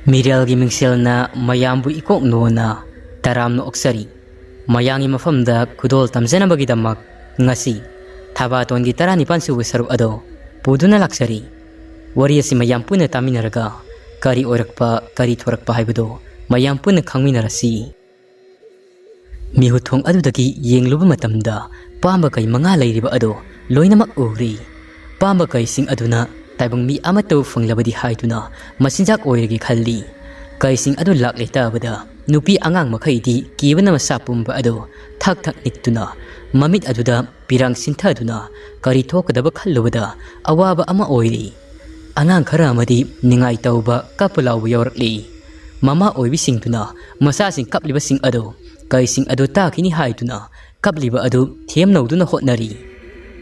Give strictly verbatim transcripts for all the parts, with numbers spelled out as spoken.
ꯃꯤꯔꯦꯜꯒꯤ ꯃꯤꯡꯁꯦꯜꯅ ꯃꯌꯥꯝꯕꯨ ꯏꯀꯣꯛ ꯅꯣꯟꯅ ꯇꯔꯥꯝꯅ ꯑꯣꯛꯆꯔꯤ꯫ ꯃꯌꯥꯝꯒꯤ ꯃꯐꯝꯗ ꯈꯨꯗꯣꯜ ꯇꯝꯖꯅꯕꯒꯤꯗꯃꯛ ꯉꯁꯤ ꯊꯕꯥꯇꯣꯟꯒꯤ ꯇꯔꯥꯅꯤꯄꯥꯟ ꯁꯨꯕ ꯁꯔꯨꯛ ꯑꯗꯣ ꯄꯨꯗꯨꯅ ꯂꯥꯛꯆꯔꯤ꯫ ꯋꯥꯔꯤ ꯑꯁꯤ ꯃꯌꯥꯝ ꯄꯨꯟꯅ ꯇꯥꯃꯤꯟꯅꯔꯒ ꯀꯔꯤ ꯑꯣꯏꯔꯛꯄ, ꯀꯔꯤ ꯊꯣꯔꯛꯄ ꯍꯥꯏꯕꯗꯨ ꯃꯌꯥꯝ ꯄꯨꯟꯅ ꯈꯪꯃꯤꯟꯅꯔꯁꯤ꯫ ꯃꯤꯍꯨꯠꯊꯣꯡ ꯑꯗꯨꯗꯒꯤ ꯌꯦꯡꯂꯨꯕ ꯃꯇꯝꯗ ꯄꯥꯝꯕ ꯀꯩ ꯃꯉꯥ ꯂꯩꯔꯤꯕ ꯑꯗꯨ ꯂꯣꯏꯅꯃꯛ ꯎꯔꯤ꯫ ꯄꯥꯝꯕ ꯀꯩꯁꯤꯡ ꯑꯗꯨꯅ ꯇꯥꯏꯕꯪ ꯃꯤ ꯑꯃꯠꯇꯕꯨ ꯐꯪꯂꯕꯗꯤ ꯍꯥꯏꯗꯨꯅ ꯃꯆꯤꯟꯖꯥꯛ ꯑꯣꯏꯔꯒꯦ ꯈꯜꯂꯤ꯫ ꯀꯩꯁꯤꯡ ꯑꯗꯨ ꯂꯥꯛꯂꯦ ꯇꯥꯕꯗ ꯅꯨꯄꯤ ꯑꯉꯥꯡ ꯃꯈꯩꯗꯤ ꯀꯤꯕꯅ ꯃꯁꯥ ꯄꯨꯝꯕ ꯑꯗꯨ ꯊꯛ ꯊꯛ ꯅꯤꯛꯇꯨꯅ ꯃꯃꯤꯠ ꯑꯗꯨꯗ ꯄꯤꯔꯥꯡ ꯁꯤꯟꯊꯗꯨꯅ ꯀꯔꯤ ꯊꯣꯛꯀꯗꯕ ꯈꯜꯂꯨꯕꯗ ꯑꯋꯥꯕ ꯑꯃ ꯑꯣꯏꯔꯤ꯫ ꯑꯉꯥꯡ ꯈꯔ ꯑꯃꯗꯤ ꯅꯤꯡꯉꯥꯏ ꯇꯧꯕ, ꯀꯞꯄ ꯂꯥꯎꯕ ꯌꯥꯎꯔꯛꯂꯤ꯫ ꯃꯃꯥ ꯑꯣꯏꯕꯤꯁꯤꯡꯗꯨꯅ ꯃꯆꯥꯁꯤꯡ ꯀꯞꯂꯤꯕꯁꯤꯡ ꯑꯗꯨ ꯀꯩꯁꯤꯡ ꯑꯗꯨ ꯇꯥꯈꯤꯅꯤ ꯍꯥꯏꯗꯨꯅ ꯀꯞꯂꯤꯕ ꯑꯗꯨ ꯊꯦꯝꯅꯧꯗꯨꯅ ꯍꯣꯠꯅꯔꯤ꯫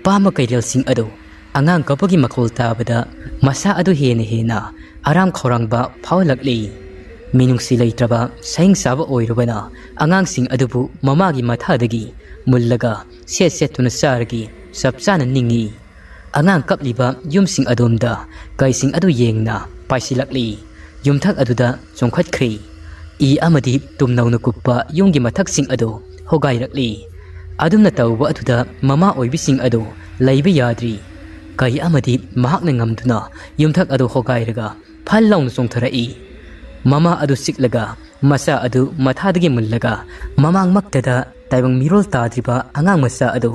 ꯄꯥꯝꯕ ꯀꯩꯔꯦꯜꯁꯤꯡ ꯑꯗꯨ ꯑꯉꯥꯡ ꯀꯞꯄꯒꯤ ꯃꯈꯣꯜ ꯇꯥꯕꯗ ꯃꯁꯥ ꯑꯗꯨ ꯍꯦꯟꯅ ꯍꯦꯟꯅ ꯑꯔꯥꯝ ꯈꯧꯔꯥꯡꯕ ꯐꯥꯎꯍꯜꯂꯛꯂꯤ꯫ ꯃꯤꯅꯨꯡꯁꯤ ꯂꯩꯇ꯭ꯔꯕ ꯁꯍꯤꯡ ꯆꯥꯕ ꯑꯣꯏꯔꯨꯕꯅ ꯑꯉꯥꯡꯁꯤꯡ ꯑꯗꯨꯕꯨ ꯃꯃꯥꯒꯤ ꯃꯊꯥꯗꯒꯤ ꯃꯨꯜꯂꯒ ꯁꯦꯠ ꯁꯦꯠꯇꯨꯅ ꯆꯥꯔꯒ ꯆꯞ ꯆꯥꯅ ꯅꯤꯡꯏ꯫ ꯑꯉꯥꯡ ꯀꯞꯂꯤꯕ ꯌꯨꯝꯁꯤꯡ ꯑꯗꯣꯝꯗ ꯀꯩꯁꯤꯡ ꯑꯗꯨ ꯌꯦꯡꯅ ꯄꯥꯏꯁꯤꯜꯂꯛꯂꯤ꯫ ꯌꯨꯝꯊꯛ ꯑꯗꯨꯗ ꯆꯣꯡꯈꯠꯈ꯭ꯔꯤ꯫ ꯏ ꯑꯃꯗꯤ ꯇꯨꯝꯅꯧꯅ ꯀꯨꯞꯄ ꯌꯨꯝꯒꯤ ꯃꯊꯛꯁꯤꯡ ꯑꯗꯨ ꯍꯣꯒꯥꯏꯔꯛꯂꯤ꯫ ꯑꯗꯨꯝꯅ ꯇꯧꯕ ꯑꯗꯨꯗ ꯃꯃꯥ ꯑꯣꯏꯕꯤꯁꯤꯡ ꯑꯗꯨ ꯂꯩꯕ ꯌꯥꯗ꯭ꯔꯤ꯫ ꯀꯩ ꯑꯃꯗꯤ ꯃꯍꯥꯛꯅ ꯉꯝꯗꯨꯅ ꯌꯨꯝꯊꯛ ꯑꯗꯨ ꯍꯣꯒꯥꯏꯔꯒ ꯐꯜ ꯂꯥꯎꯅ ꯆꯣꯡꯊꯔꯛꯏ꯫ ꯃꯃꯥ ꯑꯗꯨ ꯆꯤꯛꯂꯒ ꯃꯆꯥ ꯑꯗꯨ ꯃꯊꯥꯗꯒꯤ ꯃꯨꯜꯂꯒ ꯃꯃꯥꯡꯃꯛꯇꯗ ꯇꯥꯏꯕꯪ ꯃꯤꯔꯣꯜ ꯇꯥꯗ꯭ꯔꯤꯕ ꯑꯉꯥꯡ ꯃꯆꯥ ꯑꯗꯨ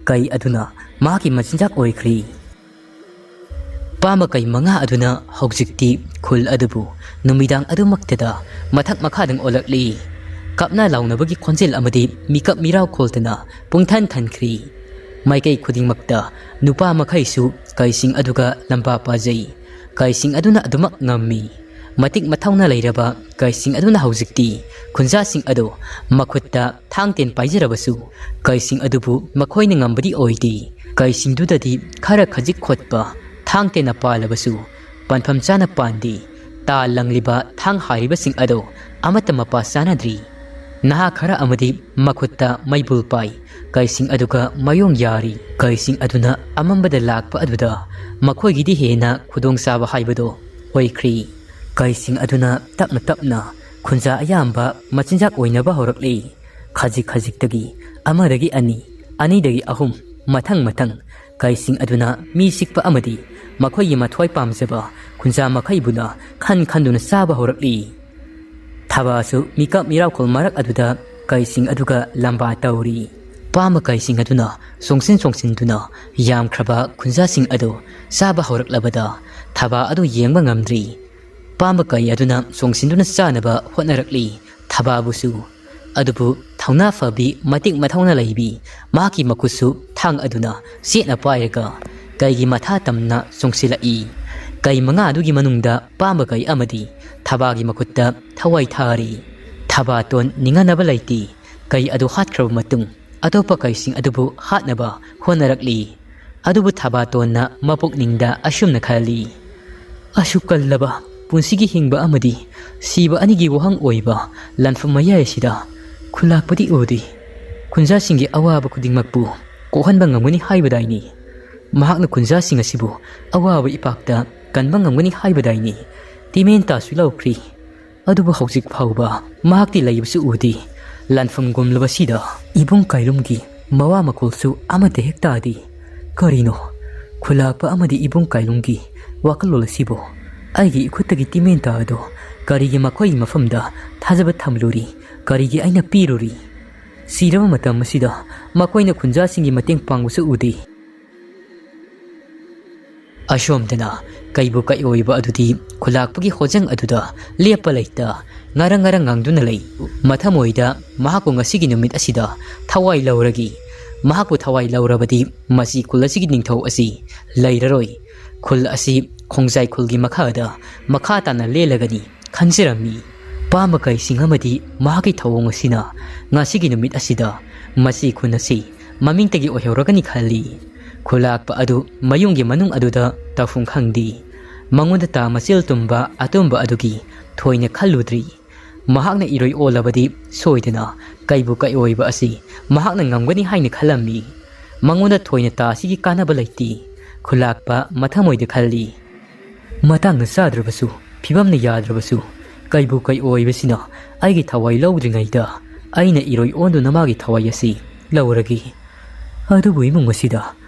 ꯀꯩ ꯑꯗꯨꯅ ꯃꯍꯥꯛꯀꯤ ꯃꯆꯤꯟꯖꯥꯛ ꯑꯣꯏꯈ꯭ꯔꯤ꯫ ꯄꯥꯝꯕ ꯀꯩ ꯃꯉꯥ ꯑꯗꯨꯅ ꯍꯧꯖꯤꯛꯇꯤ ꯈꯨꯜ ꯑꯗꯨꯕꯨ ꯅꯨꯃꯤꯗꯥꯡ ꯑꯗꯨꯃꯛꯇꯗ ꯃꯊꯛ ꯃꯈꯥꯗꯪ ꯑꯣꯜꯂꯛꯂꯤ꯫ ꯀꯞꯅ ꯂꯥꯎꯅꯕꯒꯤ ꯈꯣꯟꯖꯦꯜ ꯑꯃꯗꯤ ꯃꯤꯀꯞ ꯃꯤꯔꯥꯎ ꯈꯣꯜꯗꯅ ꯄꯨꯡꯊꯟ ꯊꯟꯈ꯭ꯔꯤ꯫ ꯃꯥꯏꯀꯩ ꯈꯨꯗꯤꯡꯃꯛꯇ ꯅꯨꯄꯥ ꯃꯈꯩꯁꯨ ꯀꯩꯁꯤꯡ ꯑꯗꯨꯒ ꯂꯝꯕꯥ ꯄꯥꯖꯩ꯫ ꯀꯩꯁꯤꯡ ꯑꯗꯨꯅ ꯑꯗꯨꯃꯛ ꯉꯝꯃꯤ꯫ ꯃꯇꯤꯛ ꯃꯊꯧꯅ ꯂꯩꯔꯕ ꯀꯩꯁꯤꯡ ꯑꯗꯨꯅ ꯍꯧꯖꯤꯛꯇꯤ ꯈꯨꯟꯖꯥꯁꯤꯡ ꯑꯗꯨ ꯃꯈꯨꯠꯇ ꯊꯥꯡ ꯇꯦꯟ ꯄꯥꯏꯖꯔꯕꯁꯨ ꯀꯩꯁꯤꯡ ꯑꯗꯨꯕꯨ ꯃꯈꯣꯏꯅ ꯉꯝꯕꯗꯤ ꯑꯣꯏꯗꯦ꯫ ꯀꯩꯁꯤꯡꯗꯨꯗꯗꯤ ꯈꯔ ꯈꯖꯤꯛ ꯈꯣꯠꯄ ꯊꯥꯡ ꯇꯦꯟꯅ ꯄꯥꯜꯂꯕꯁꯨ ꯄꯥꯟꯐꯝ ꯆꯥꯅ ꯄꯥꯟꯗꯦ꯫ ꯇꯥ ꯂꯪꯂꯤꯕ ꯊꯥꯡ ꯍꯥꯏꯔꯤꯕꯁꯤꯡ ꯑꯗꯨ ꯑꯃꯠꯇ ꯃꯄꯥ ꯆꯥꯅꯗ꯭ꯔꯤ꯫ ꯅꯍꯥ ꯈꯔ ꯑꯃꯗꯤ ꯃꯈꯨꯠꯇ ꯃꯩꯕꯨꯜ ꯄꯥꯏ꯫ ꯀꯩꯁꯤꯡ ꯑꯗꯨꯒ ꯃꯌꯣꯡ ꯌꯥꯔꯤ꯫ ꯀꯩꯁꯤꯡ ꯑꯗꯨꯅ ꯑꯃꯝꯕꯗ ꯂꯥꯛꯄ ꯑꯗꯨꯗ ꯃꯈꯣꯏꯒꯤꯗꯤ ꯍꯦꯟꯅ ꯈꯨꯗꯣꯡꯆꯥꯕ ꯍꯥꯏꯕꯗꯨ ꯑꯣꯏꯈ꯭ꯔꯤ꯫ ꯀꯩꯁꯤꯡ ꯑꯗꯨꯅ ꯇꯞꯅ ꯇꯞꯅ ꯈꯨꯟꯖꯥ ꯑꯌꯥꯝꯕ ꯃꯆꯤꯟꯖꯥꯛ ꯑꯣꯏꯅꯕ ꯍꯧꯔꯛꯂꯤ꯫ ꯈꯖꯤꯛ ꯈꯖꯤꯛꯇꯒꯤ ꯑꯃꯗꯒꯤ ꯑꯅꯤ, ꯑꯅꯤꯗꯒꯤ ꯑꯍꯨꯝ, ꯃꯊꯪ ꯃꯊꯪ ꯀꯩꯁꯤꯡ ꯑꯗꯨꯅ ꯃꯤ ꯆꯤꯛꯄ ꯑꯃꯗꯤ ꯃꯈꯣꯏꯒꯤ ꯃꯊ꯭ꯋꯥꯏ ꯄꯥꯝꯖꯕ ꯈꯨꯟꯖꯥ ꯃꯈꯩꯕꯨꯅ ꯈꯟ ꯈꯟꯗꯨꯅ ꯆꯥꯕ ꯍꯧꯔꯛꯂꯤ꯫ ꯊꯕꯥꯁꯨ ꯃꯤꯀꯞ ꯃꯤꯔꯥꯎꯈꯣꯜ ꯃꯔꯛ ꯑꯗꯨꯗ ꯀꯩꯁꯤꯡ ꯑꯗꯨꯒ ꯂꯝꯕꯥ ꯇꯧꯔꯤ꯫ ꯄꯥꯝꯕ ꯀꯩꯁꯤꯡ ꯑꯗꯨꯅ ꯆꯣꯡꯁꯤꯟ ꯆꯣꯡꯁꯤꯟꯗꯨꯅ ꯌꯥꯝꯈ꯭ꯔꯕ ꯈꯨꯟꯖꯥꯁꯤꯡ ꯑꯗꯨ ꯆꯥꯕ ꯍꯧꯔꯛꯂꯕꯗ ꯊꯕꯥ ꯑꯗꯨ ꯌꯦꯡꯕ ꯉꯝꯗ꯭ꯔꯤ꯫ ꯄꯥꯝꯕ ꯀꯩ ꯑꯗꯨꯅ ꯆꯣꯡꯁꯤꯟꯗꯨꯅ ꯆꯥꯅꯕ ꯍꯣꯠꯅꯔꯛꯂꯤ꯫ ꯊꯕꯥꯕꯨꯁꯨ꯫ ꯑꯗꯨꯕꯨ ꯊꯧꯅꯥ ꯐꯕꯤ, ꯃꯇꯤꯛ ꯃꯊꯧꯅꯥ ꯂꯩꯕꯤ ꯃꯍꯥꯛꯀꯤ ꯃꯈꯨꯠꯁꯨ ꯊꯥꯡ ꯑꯗꯨꯅ ꯆꯦꯠꯅ ꯄꯥꯏꯔꯒ ꯀꯩꯒꯤ ꯃꯊꯥ ꯇꯝꯅ ꯆꯣꯡꯁꯤꯜꯂꯛꯏ꯫ ꯀꯩ ꯃꯉꯥ ꯑꯗꯨꯒꯤ ꯃꯅꯨꯡꯗ ꯄꯥꯝꯕ ꯀꯩ ꯑꯃꯗꯤ ꯊꯕꯥꯒꯤ ꯃꯈꯨꯠꯇ ꯊꯋꯥꯏ ꯊꯥꯔꯤ꯫ ꯊꯕꯥꯇꯣꯟ ꯅꯤꯡꯍꯟꯅꯕ ꯂꯩꯇꯦ꯫ ꯀꯩ ꯑꯗꯨ ꯍꯥꯠꯈ꯭ꯔꯕ ꯃꯇꯨꯡ ꯑꯇꯣꯞꯄ ꯀꯩꯁꯤꯡ ꯑꯗꯨꯕꯨ ꯍꯥꯠꯅꯕ ꯍꯣꯠꯅꯔꯛꯂꯤ꯫ ꯑꯗꯨꯕꯨ ꯊꯕꯥꯇꯣꯟꯅ ꯃꯄꯨꯛꯅꯤꯡꯗ ꯑꯁꯨꯝꯅ ꯈꯜꯂꯤ, "ꯑꯁꯨꯛ ꯀꯜꯂꯕ ꯄꯨꯟꯁꯤꯒꯤ ꯍꯤꯡꯕ ꯑꯃꯗꯤ ꯁꯤꯕ ꯑꯅꯤꯒꯤ ꯋꯥꯍꯪ ꯑꯣꯏꯕ ꯂꯥꯟꯐꯝ ꯃꯌꯥꯏ ꯑꯁꯤꯗ ꯈꯨꯂꯥꯛꯄꯗꯤ ꯎꯗꯦ꯫ ꯈꯨꯟꯖꯥꯁꯤꯡꯒꯤ ꯑꯋꯥꯕ ꯈꯨꯗꯤꯡꯃꯛꯄꯨ ꯀꯣꯛꯍꯟꯕ ꯉꯝꯒꯅꯤ ꯍꯥꯏꯕꯗꯥꯏꯅꯤ? ꯃꯍꯥꯛꯅ ꯈꯨꯟꯖꯥꯁꯤꯡ ꯑꯁꯤꯕꯨ ꯑꯋꯥꯕ ꯏꯄꯥꯛꯇ ꯀꯟꯕ ꯉꯝꯒꯅꯤ ꯍꯥꯏꯕꯗꯥꯏꯅꯤ? ꯇꯤꯃꯦꯟꯇꯥꯁꯨ ꯂꯧꯈ꯭ꯔꯤ꯫ ꯑꯗꯨꯕꯨ ꯍꯧꯖꯤꯛ ꯐꯥꯎꯕ ꯃꯍꯥꯛꯇꯤ ꯂꯩꯕꯁꯨ ꯎꯗꯦ꯫ ꯂꯥꯟꯐꯝ ꯒꯨꯝꯂꯕꯁꯤꯗ ꯏꯕꯨꯡ ꯀꯥꯏꯂꯨꯝꯒꯤ ꯃꯋꯥ ꯃꯈꯣꯜꯁꯨ ꯑꯃꯠꯇ ꯍꯦꯛ ꯇꯥꯗꯦ꯫ ꯀꯔꯤꯅꯣ? ꯈꯨꯂꯥꯛꯄ ꯑꯃꯗꯤ ꯏꯕꯨꯡ ꯀꯥꯏꯂꯨꯝꯒꯤ ꯋꯥꯈꯜꯂꯣꯟ ꯑꯁꯤꯕꯨ ꯑꯩꯒꯤ ꯏꯈꯨꯠꯇꯒꯤ ꯇꯤꯃꯦꯟꯇꯥ ꯑꯗꯨ ꯀꯔꯤꯒꯤ ꯃꯈꯣꯏꯒꯤ ꯃꯐꯝꯗ ꯊꯥꯖꯕ ꯊꯝꯂꯨꯔꯤ? ꯀꯔꯤꯒꯤ ꯑꯩꯅ ꯄꯤꯔꯨꯔꯤ? ꯁꯤꯔꯕ ꯃꯇꯝ ꯑꯁꯤꯗ ꯃꯈꯣꯏꯅ ꯈꯨꯟꯖꯥꯁꯤꯡꯒꯤ ꯃꯇꯦꯡ ꯄꯥꯡꯕꯁꯨ ꯎꯗꯦ꯫" ꯑꯁꯣꯝꯗꯅ ꯀꯩꯕꯨ ꯀꯩꯑꯣꯏꯕ ꯑꯗꯨꯗꯤ ꯈꯨꯂꯥꯛꯄꯒꯤ ꯍꯣꯖꯪ ꯑꯗꯨꯗ ꯂꯦꯞꯄ ꯂꯩꯇ ꯉꯔꯪ ꯉꯔꯪ ꯉꯪꯗꯨꯅ ꯂꯩ꯫ ꯃꯊꯃꯣꯏꯗ ꯃꯍꯥꯛꯄꯨ ꯉꯁꯤꯒꯤ ꯅꯨꯃꯤꯠ ꯑꯁꯤꯗ ꯊꯋꯥꯏ ꯂꯧꯔꯒꯦ꯫ ꯃꯍꯥꯛꯄꯨ ꯊꯋꯥꯏ ꯂꯧꯔꯕꯗꯤ ꯃꯁꯤ ꯈꯨꯜ ꯑꯁꯤꯒꯤ ꯅꯤꯡꯊꯧ ꯑꯁꯤ ꯂꯩꯔꯔꯣꯏ꯫ ꯈꯨꯜ ꯑꯁꯤ ꯈꯣꯡꯖꯥꯏ ꯈꯨꯜꯒꯤ ꯃꯈꯥꯗ ꯃꯈꯥ ꯇꯥꯅ ꯂꯦꯜꯂꯒꯅꯤ ꯈꯟꯖꯔꯝꯃꯤ꯫ ꯄꯥꯝꯕ ꯀꯩꯁꯤꯡ ꯑꯃꯗꯤ ꯃꯍꯥꯛꯀꯤ ꯊꯧꯑꯣꯡ ꯑꯁꯤꯅ ꯉꯁꯤꯒꯤ ꯅꯨꯃꯤꯠ ꯑꯁꯤꯗ ꯃꯁꯤ ꯈꯨꯟ ꯑꯁꯤ ꯃꯃꯤꯡꯇꯒꯤ ꯑꯣꯏꯍꯧꯔꯒꯅꯤ ꯈꯜꯂꯤ꯫ ꯈꯨꯂꯥꯛꯄ ꯑꯗꯨ ꯃꯌꯨꯝꯒꯤ ꯃꯅꯨꯡ ꯑꯗꯨꯗ ꯇꯧꯐꯝ ꯈꯪꯗꯦ꯫ ꯃꯉꯣꯟꯗ ꯇꯥ ꯃꯆꯤꯜ ꯇꯨꯝꯕ ꯑꯇꯨꯝꯕ ꯑꯗꯨꯒꯤ ꯊꯣꯏꯅ ꯈꯜꯂꯨꯗ꯭ꯔꯤ꯫ ꯃꯍꯥꯛꯅ ꯏꯔꯣꯏ ꯑꯣꯜꯂꯕꯗꯤ ꯁꯣꯏꯗꯅ ꯀꯩꯕꯨ ꯀꯩꯑꯣꯏꯕ ꯑꯁꯤ ꯃꯍꯥꯛꯅ ꯉꯝꯒꯅꯤ ꯍꯥꯏꯅ ꯈꯜꯂꯝꯃꯤ꯫ ꯃꯉꯣꯟꯗ ꯊꯣꯏꯅ ꯇꯥ ꯑꯁꯤꯒꯤ ꯀꯥꯟꯅꯕ ꯂꯩꯇꯦ꯫ ꯈꯨꯂꯥꯛꯄ ꯃꯊꯃꯣꯏꯗ ꯈꯜꯂꯤ꯫ ꯃꯇꯥꯡꯅ ꯆꯥꯗ꯭ꯔꯕꯁꯨ ꯐꯤꯕꯝꯅ ꯌꯥꯗ꯭ꯔꯕꯁꯨ ꯀꯩꯕꯨ ꯀꯩ ꯑꯣꯏꯕꯁꯤꯅ ꯑꯩꯒꯤ ꯊꯋꯥꯏ ꯂꯧꯗ꯭ꯔꯤꯉꯩꯗ ꯑꯩꯅ ꯏꯔꯣꯏ ꯑꯣꯟꯗꯨꯅ ꯃꯥꯒꯤ ꯊꯋꯥꯏ ꯑꯁꯤ ꯂꯧꯔꯒꯦ꯫ ꯑꯗꯨꯕꯨ ꯏꯃꯨꯡ ꯑꯁꯤꯗ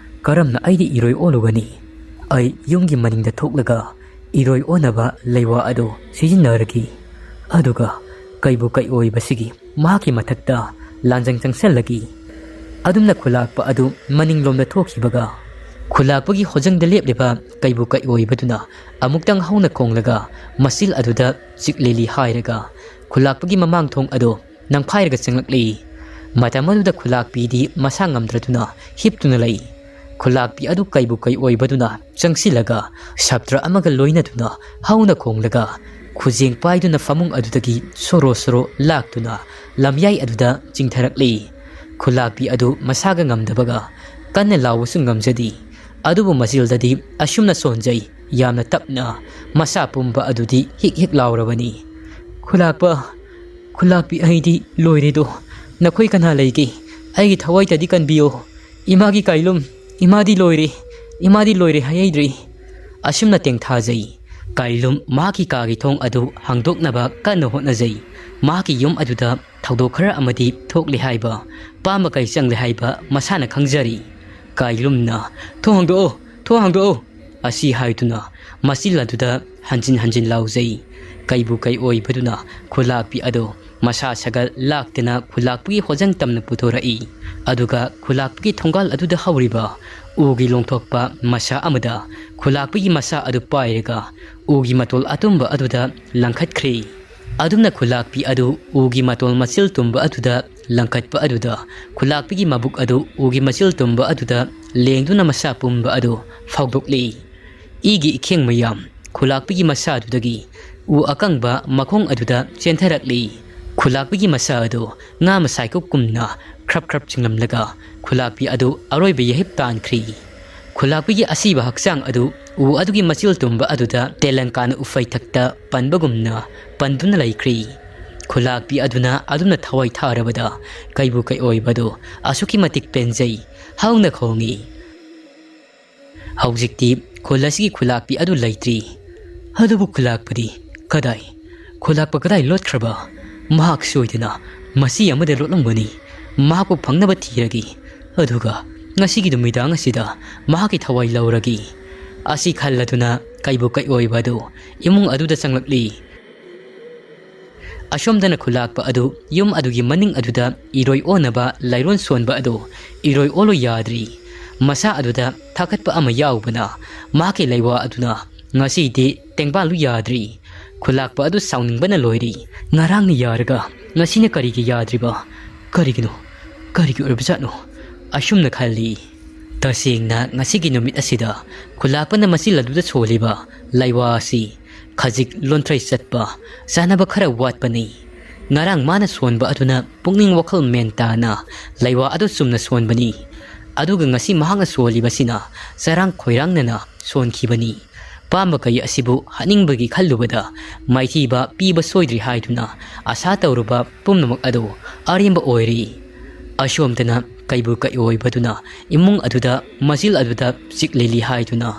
ꯀꯔꯝꯅ ꯑꯩꯗꯤ ꯏꯔꯣꯏ ꯑꯣꯜꯂꯨꯒꯅꯤ? ꯑꯩ ꯌꯨꯝꯒꯤ ꯃꯅꯤꯡꯗ ꯊꯣꯛꯂꯒ ꯏꯔꯣꯏ ꯑꯣꯟꯅꯕ ꯂꯩꯋꯥ ꯑꯗꯨ ꯁꯤꯖꯤꯟꯅꯔꯒꯦ꯫ ꯑꯗꯨꯒ ꯀꯩꯕꯨ ꯀꯩ ꯑꯣꯏꯕꯁꯤꯒꯤ ꯃꯍꯥꯛꯀꯤ ꯃꯊꯛꯇ ꯂꯥꯟꯖꯪ ꯆꯪꯁꯜꯂꯒꯦ꯫ ꯑꯗꯨꯝꯅ ꯈꯨꯂꯥꯛꯄ ꯑꯗꯨ ꯃꯅꯤꯡꯂꯣꯝꯗ ꯊꯣꯛꯈꯤꯕꯒ ꯈꯨꯂꯥꯛꯄꯒꯤ ꯍꯣꯖꯪꯗ ꯂꯦꯞꯂꯤꯕ ꯀꯩꯕꯨ ꯀꯩ ꯑꯣꯏꯕꯗꯨꯅ ꯑꯃꯨꯛꯇꯪ ꯍꯧꯅ ꯈꯣꯡꯂꯒ ꯃꯆꯤꯜ ꯑꯗꯨꯗ ꯆꯤꯛꯂꯤꯂꯤ ꯍꯥꯏꯔꯒ ꯈꯨꯂꯥꯛꯄꯒꯤ ꯃꯃꯥꯡ ꯊꯣꯡ ꯑꯗꯨ ꯅꯝꯈꯥꯏꯔꯒ ꯆꯪꯂꯛꯂꯤ꯫ ꯃꯇꯝ ꯑꯗꯨꯗ ꯈꯨꯂꯥꯛꯄꯤꯗꯤ ꯃꯁꯥ ꯉꯝꯗ꯭ꯔꯗꯨꯅ ꯍꯤꯞꯇꯨꯅ ꯂꯩ꯫ ꯈꯨꯂꯥꯛꯄꯤ ꯑꯗꯨ ꯀꯩꯕꯨ ꯀꯩ ꯑꯣꯏꯕꯗꯨꯅ ꯆꯪꯁꯤꯜꯂꯒ ꯁꯥꯇ꯭ꯔ ꯑꯃꯒ ꯂꯣꯏꯅꯗꯨꯅ ꯍꯧꯅ ꯈꯣꯡꯂꯒ ꯈꯨꯖꯦꯡ ꯄꯥꯏꯗꯨꯅ ꯐꯃꯨꯡ ꯑꯗꯨꯗꯒꯤ ꯁꯣꯔꯣ ꯁꯣꯔꯣ ꯂꯥꯛꯇꯨꯅ ꯂꯝꯌꯥꯏ ꯑꯗꯨꯗ ꯆꯤꯡꯊꯔꯛꯂꯤ꯫ ꯈꯨꯂꯥꯛꯄꯤ ꯑꯗꯨ ꯃꯁꯥꯒ ꯉꯝꯗꯕꯒ ꯀꯟꯅ ꯂꯥꯎꯕꯁꯨ ꯉꯝꯖꯗꯦ꯫ ꯑꯗꯨꯕꯨ ꯃꯆꯤꯜꯗꯗꯤ ꯑꯁꯨꯝꯅ ꯁꯣꯟꯖꯩ, ꯌꯥꯝꯅ ꯇꯞꯅ, ꯃꯁꯥ ꯄꯨꯝꯕ ꯑꯗꯨꯗꯤ ꯍꯤꯛ ꯍꯤꯛ ꯂꯥꯎꯔꯕꯅꯤ꯫ "ꯈꯨꯂꯥꯛꯄ, ꯈꯨꯂꯥꯛꯄꯤ, ꯑꯩꯗꯤ ꯂꯣꯏꯔꯦꯗꯣ꯫ ꯅꯈꯣꯏ ꯀꯅꯥ ꯂꯩꯒꯦ? ꯑꯩꯒꯤ ꯊꯋꯥꯏꯇꯗꯤ ꯀꯟꯕꯤꯌꯣ꯫ ꯏꯃꯥꯒꯤ ꯀꯥꯏꯂꯨꯝ, ꯏꯃꯥꯗꯤ ꯂꯣꯏꯔꯦ, ꯏꯃꯥꯗꯤ ꯂꯣꯏꯔꯦ ꯍꯥꯏꯍꯩꯗ꯭ꯔꯦ"꯫ ꯑꯁꯨꯝꯅ ꯇꯦꯡꯊꯥꯖꯩ꯫ ꯀꯥꯏꯂꯨꯝ ꯃꯍꯥꯛꯀꯤ ꯀꯥꯒꯤ ꯊꯣꯡ ꯑꯗꯨ ꯍꯥꯡꯗꯣꯛꯅꯕ ꯀꯟꯅ ꯍꯣꯠꯅꯖꯩ꯫ ꯃꯍꯥꯛꯀꯤ ꯌꯨꯝ ꯑꯗꯨꯗ ꯊꯧꯗꯣꯛ ꯈꯔ ꯑꯃꯗꯤ ꯊꯣꯛꯂꯦ ꯍꯥꯏꯕ, ꯄꯥꯝꯕ ꯀꯩ ꯆꯪꯂꯦ ꯍꯥꯏꯕ ꯃꯁꯥꯅ ꯈꯪꯖꯔꯤ꯫ ꯀꯥꯏꯂꯨꯝꯅ, "ꯊꯣꯡ ꯍꯥꯡꯗꯣꯛꯑꯣ, ꯊꯣꯡ ꯍꯥꯡꯗꯣꯛꯑꯣ!" ꯑꯁꯤ ꯍꯥꯏꯗꯨꯅ ꯃꯆꯤꯜ ꯑꯗꯨꯗ ꯍꯟꯖꯤꯟ ꯍꯟꯖꯤꯟ ꯂꯥꯎꯖꯩ꯫ ꯀꯩꯕꯨ ꯀꯩ ꯑꯣꯏꯕꯗꯨꯅ ꯈꯨꯂꯥꯛꯄꯤ ꯑꯗꯨ ꯃꯁꯥ ꯁꯥꯒꯠ ꯂꯥꯛꯇꯅ ꯈꯨꯂꯥꯛꯄꯒꯤ ꯍꯣꯖꯪ ꯇꯝꯅ ꯄꯨꯊꯣꯔꯛꯏ꯫ ꯑꯗꯨꯒ ꯈꯨꯂꯥꯛꯄꯒꯤ ꯊꯣꯡꯒꯥꯜ ꯑꯗꯨꯗ ꯍꯧꯔꯤꯕ ꯎꯒꯤ ꯂꯣꯡꯊꯣꯛꯄ ꯃꯁꯥ ꯑꯃꯗ ꯈꯨꯂꯥꯛꯄꯒꯤ ꯃꯁꯥ ꯑꯗꯨ ꯄꯥꯏꯔꯒ ꯎꯒꯤ ꯃꯇꯣꯜ ꯑꯇꯨꯝꯕ ꯑꯗꯨꯗ ꯂꯪꯈꯠꯈ꯭ꯔꯦ꯫ ꯑꯗꯨꯝꯅ ꯈꯨꯂꯥꯛꯄꯤ ꯑꯗꯨ ꯎꯒꯤ ꯃꯇꯣꯜ ꯃꯆꯤꯜ ꯇꯨꯝꯕ ꯑꯗꯨꯗ ꯂꯪꯈꯠꯄ ꯑꯗꯨꯗ ꯈꯨꯂꯥꯛꯄꯤꯒꯤ ꯃꯕꯨꯛ ꯑꯗꯨ ꯎꯒꯤ ꯃꯆꯤꯜ ꯇꯨꯝꯕ ꯑꯗꯨꯗ ꯂꯦꯡꯗꯨꯅ ꯃꯁꯥ ꯄꯨꯝꯕ ꯑꯗꯨ ꯐꯥꯎꯗꯣꯛꯂꯤ꯫ ꯏꯒꯤ ꯏꯈꯦꯡ ꯃꯌꯥꯝ ꯈꯨꯂꯥꯛꯄꯤꯒꯤ ꯃꯁꯥꯗꯨꯗꯒꯤ ꯎ ꯑꯀꯪꯕ ꯃꯈꯣꯡ ꯑꯗꯨꯗ ꯆꯦꯟꯊꯔꯛꯂꯤ꯫ ꯈꯨꯂꯥꯛꯄꯤꯒꯤ ꯃꯁꯥ ꯑꯗꯨ ꯉꯥ ꯃꯁꯥꯏꯀꯨꯞꯀꯨꯝꯅ ꯈ꯭ꯔꯞ ꯈ꯭ꯔꯞ ꯆꯤꯡꯂꯝꯂꯒ ꯈꯨꯂꯥꯛꯄꯤ ꯑꯗꯨ ꯑꯔꯣꯏꯕ ꯌꯥꯍꯤꯞ ꯇꯥꯟꯈ꯭ꯔꯤ꯫ ꯈꯨꯂꯥꯛꯄꯤꯒꯤ ꯑꯁꯤꯕ ꯍꯛꯆꯥꯡ ꯑꯗꯨ ꯎ ꯑꯗꯨꯒꯤ ꯃꯆꯤꯜ ꯇꯨꯝꯕ ꯑꯗꯨꯗ ꯇꯦꯂꯪꯀꯥꯅ ꯎꯐꯩꯊꯛꯇ ꯄꯟꯕꯒꯨꯝꯅ ꯄꯟꯗꯨꯅ ꯂꯩꯈ꯭ꯔꯤ꯫ ꯈꯨꯂꯥꯛꯄꯤ ꯑꯗꯨꯅ ꯑꯗꯨꯝꯅ ꯊꯋꯥꯏ ꯊꯥꯔꯕꯗ ꯀꯩꯕꯨ ꯀꯩ ꯑꯣꯏꯕꯗꯨ ꯑꯁꯨꯛꯀꯤ ꯃꯇꯤꯛ ꯄꯦꯟꯖꯩ꯫ ꯍꯧꯅ ꯈꯣꯡꯏ꯫ ꯍꯧꯖꯤꯛꯇꯤ ꯈꯨꯜ ꯑꯁꯤꯒꯤ ꯈꯨꯂꯥꯛꯄꯤ ꯑꯗꯨ ꯂꯩꯇ꯭ꯔꯤ꯫ ꯑꯗꯨꯕꯨ ꯈꯨꯂꯥꯛꯄꯗꯤ ꯀꯗꯥꯏ? ꯈꯨꯂꯥꯛꯄ ꯀꯗꯥꯏ ꯂꯣꯠꯈ꯭ꯔꯕ? ꯃꯍꯥꯛ ꯁꯣꯏꯗꯅ ꯃꯁꯤ ꯑꯃꯗ ꯂꯣꯠꯂꯝꯒꯅꯤ꯫ ꯃꯍꯥꯛꯄꯨ ꯐꯪꯅꯕ ꯊꯤꯔꯒꯦ꯫ ꯑꯗꯨꯒ ꯉꯁꯤꯒꯤ ꯅꯨꯃꯤꯗꯥꯡ ꯑꯁꯤꯗ ꯃꯍꯥꯛꯀꯤ ꯊꯋꯥꯏ ꯂꯧꯔꯒꯦ꯫ ꯑꯁꯤ ꯈꯜꯂꯗꯨꯅ ꯀꯩꯕꯨ ꯀꯩꯑꯣꯏꯕ ꯑꯗꯨ ꯏꯃꯨꯡ ꯑꯗꯨꯗ ꯆꯪꯂꯛꯂꯤ꯫ ꯑꯁꯣꯝꯗꯅ ꯈꯨꯂꯥꯛꯄ ꯑꯗꯨ ꯌꯨꯝ ꯑꯗꯨꯒꯤ ꯃꯅꯤꯡ ꯑꯗꯨꯗ ꯏꯔꯣꯏ ꯑꯣꯟꯅꯕ ꯂꯥꯏꯔꯣꯟ ꯁꯣꯟꯕ ꯑꯗꯨ ꯏꯔꯣꯏ ꯑꯣꯜꯂꯨ ꯌꯥꯗ꯭ꯔꯤ꯫ ꯃꯁꯥ ꯑꯗꯨꯗ ꯊꯥꯀꯠꯄ ꯑꯃ ꯌꯥꯎꯕꯅ ꯃꯍꯥꯛꯀꯤ ꯂꯩꯋꯥ ꯑꯗꯨꯅ ꯉꯁꯤꯗꯤ ꯇꯦꯡꯕꯥꯜꯂꯨ ꯌꯥꯗ꯭ꯔꯤ꯫ ꯈꯨꯂꯥꯛꯄ ꯑꯗꯨ ꯁꯥꯎꯅꯤꯡꯕꯅ ꯂꯣꯏꯔꯤ꯫ ꯉꯔꯥꯡꯅ ꯌꯥꯔꯒ ꯉꯁꯤꯅ ꯀꯔꯤꯒꯤ ꯌꯥꯗ꯭ꯔꯤꯕ? ꯀꯔꯤꯒꯤꯅꯣ? ꯀꯔꯤꯒꯤ ꯑꯣꯏꯔꯕꯖꯥꯠꯅꯣ? ꯑꯁꯨꯝꯅ ꯈꯜꯂꯤ꯫ ꯇꯁꯦꯡꯅ ꯉꯁꯤꯒꯤ ꯅꯨꯃꯤꯠ ꯑꯁꯤꯗ ꯈꯨꯂꯥꯛꯄꯅ ꯃꯆꯤꯜ ꯑꯗꯨꯗ ꯁꯣꯜꯂꯤꯕ ꯂꯩꯋꯥ ꯑꯁꯤ ꯈꯖꯤꯛ ꯂꯣꯟꯊ꯭ꯔꯩ ꯆꯠꯄ, ꯆꯥꯅꯕ ꯈꯔ ꯋꯥꯠꯄꯅꯤ꯫ ꯉꯔꯥꯡ ꯃꯥꯅ ꯁꯣꯟꯕ ꯑꯗꯨꯅ ꯄꯨꯛꯅꯤꯡ ꯋꯥꯈꯜ ꯃꯦꯟ ꯇꯥꯅ ꯂꯩꯋꯥ ꯑꯗꯨ ꯆꯨꯝꯅ ꯁꯣꯟꯕꯅꯤ꯫ ꯑꯗꯨꯒ ꯉꯁꯤ ꯃꯍꯥꯛꯅ ꯁꯣꯜꯂꯤꯕꯁꯤꯅ ꯆꯔꯥꯡ ꯈꯣꯏꯔꯥꯡꯅꯅ ꯁꯣꯟꯈꯤꯕꯅꯤ꯫ ꯄꯥꯝꯕ ꯀꯩ ꯑꯁꯤꯕꯨ ꯍꯥꯠꯅꯤꯡꯕꯒꯤ ꯈꯜꯂꯨꯕꯗ ꯃꯥꯏꯊꯤꯕ ꯄꯤꯕ ꯁꯣꯏꯗ꯭ꯔꯤ ꯍꯥꯏꯗꯨꯅ ꯑꯁꯥ ꯇꯧꯔꯨꯕ ꯄꯨꯝꯅꯃꯛ ꯑꯗꯨ ꯑꯔꯦꯝꯕ ꯑꯣꯏꯔꯤ꯫ ꯑꯁꯣꯝꯗꯅ ꯀꯩꯕꯨ ꯀꯩꯑꯣꯏꯕꯗꯨꯅ ꯏꯃꯨꯡ ꯑꯗꯨꯗ ꯃꯆꯤꯜ ꯑꯗꯨꯗ ꯆꯤꯛꯂꯤꯂꯤ ꯍꯥꯏꯗꯨꯅ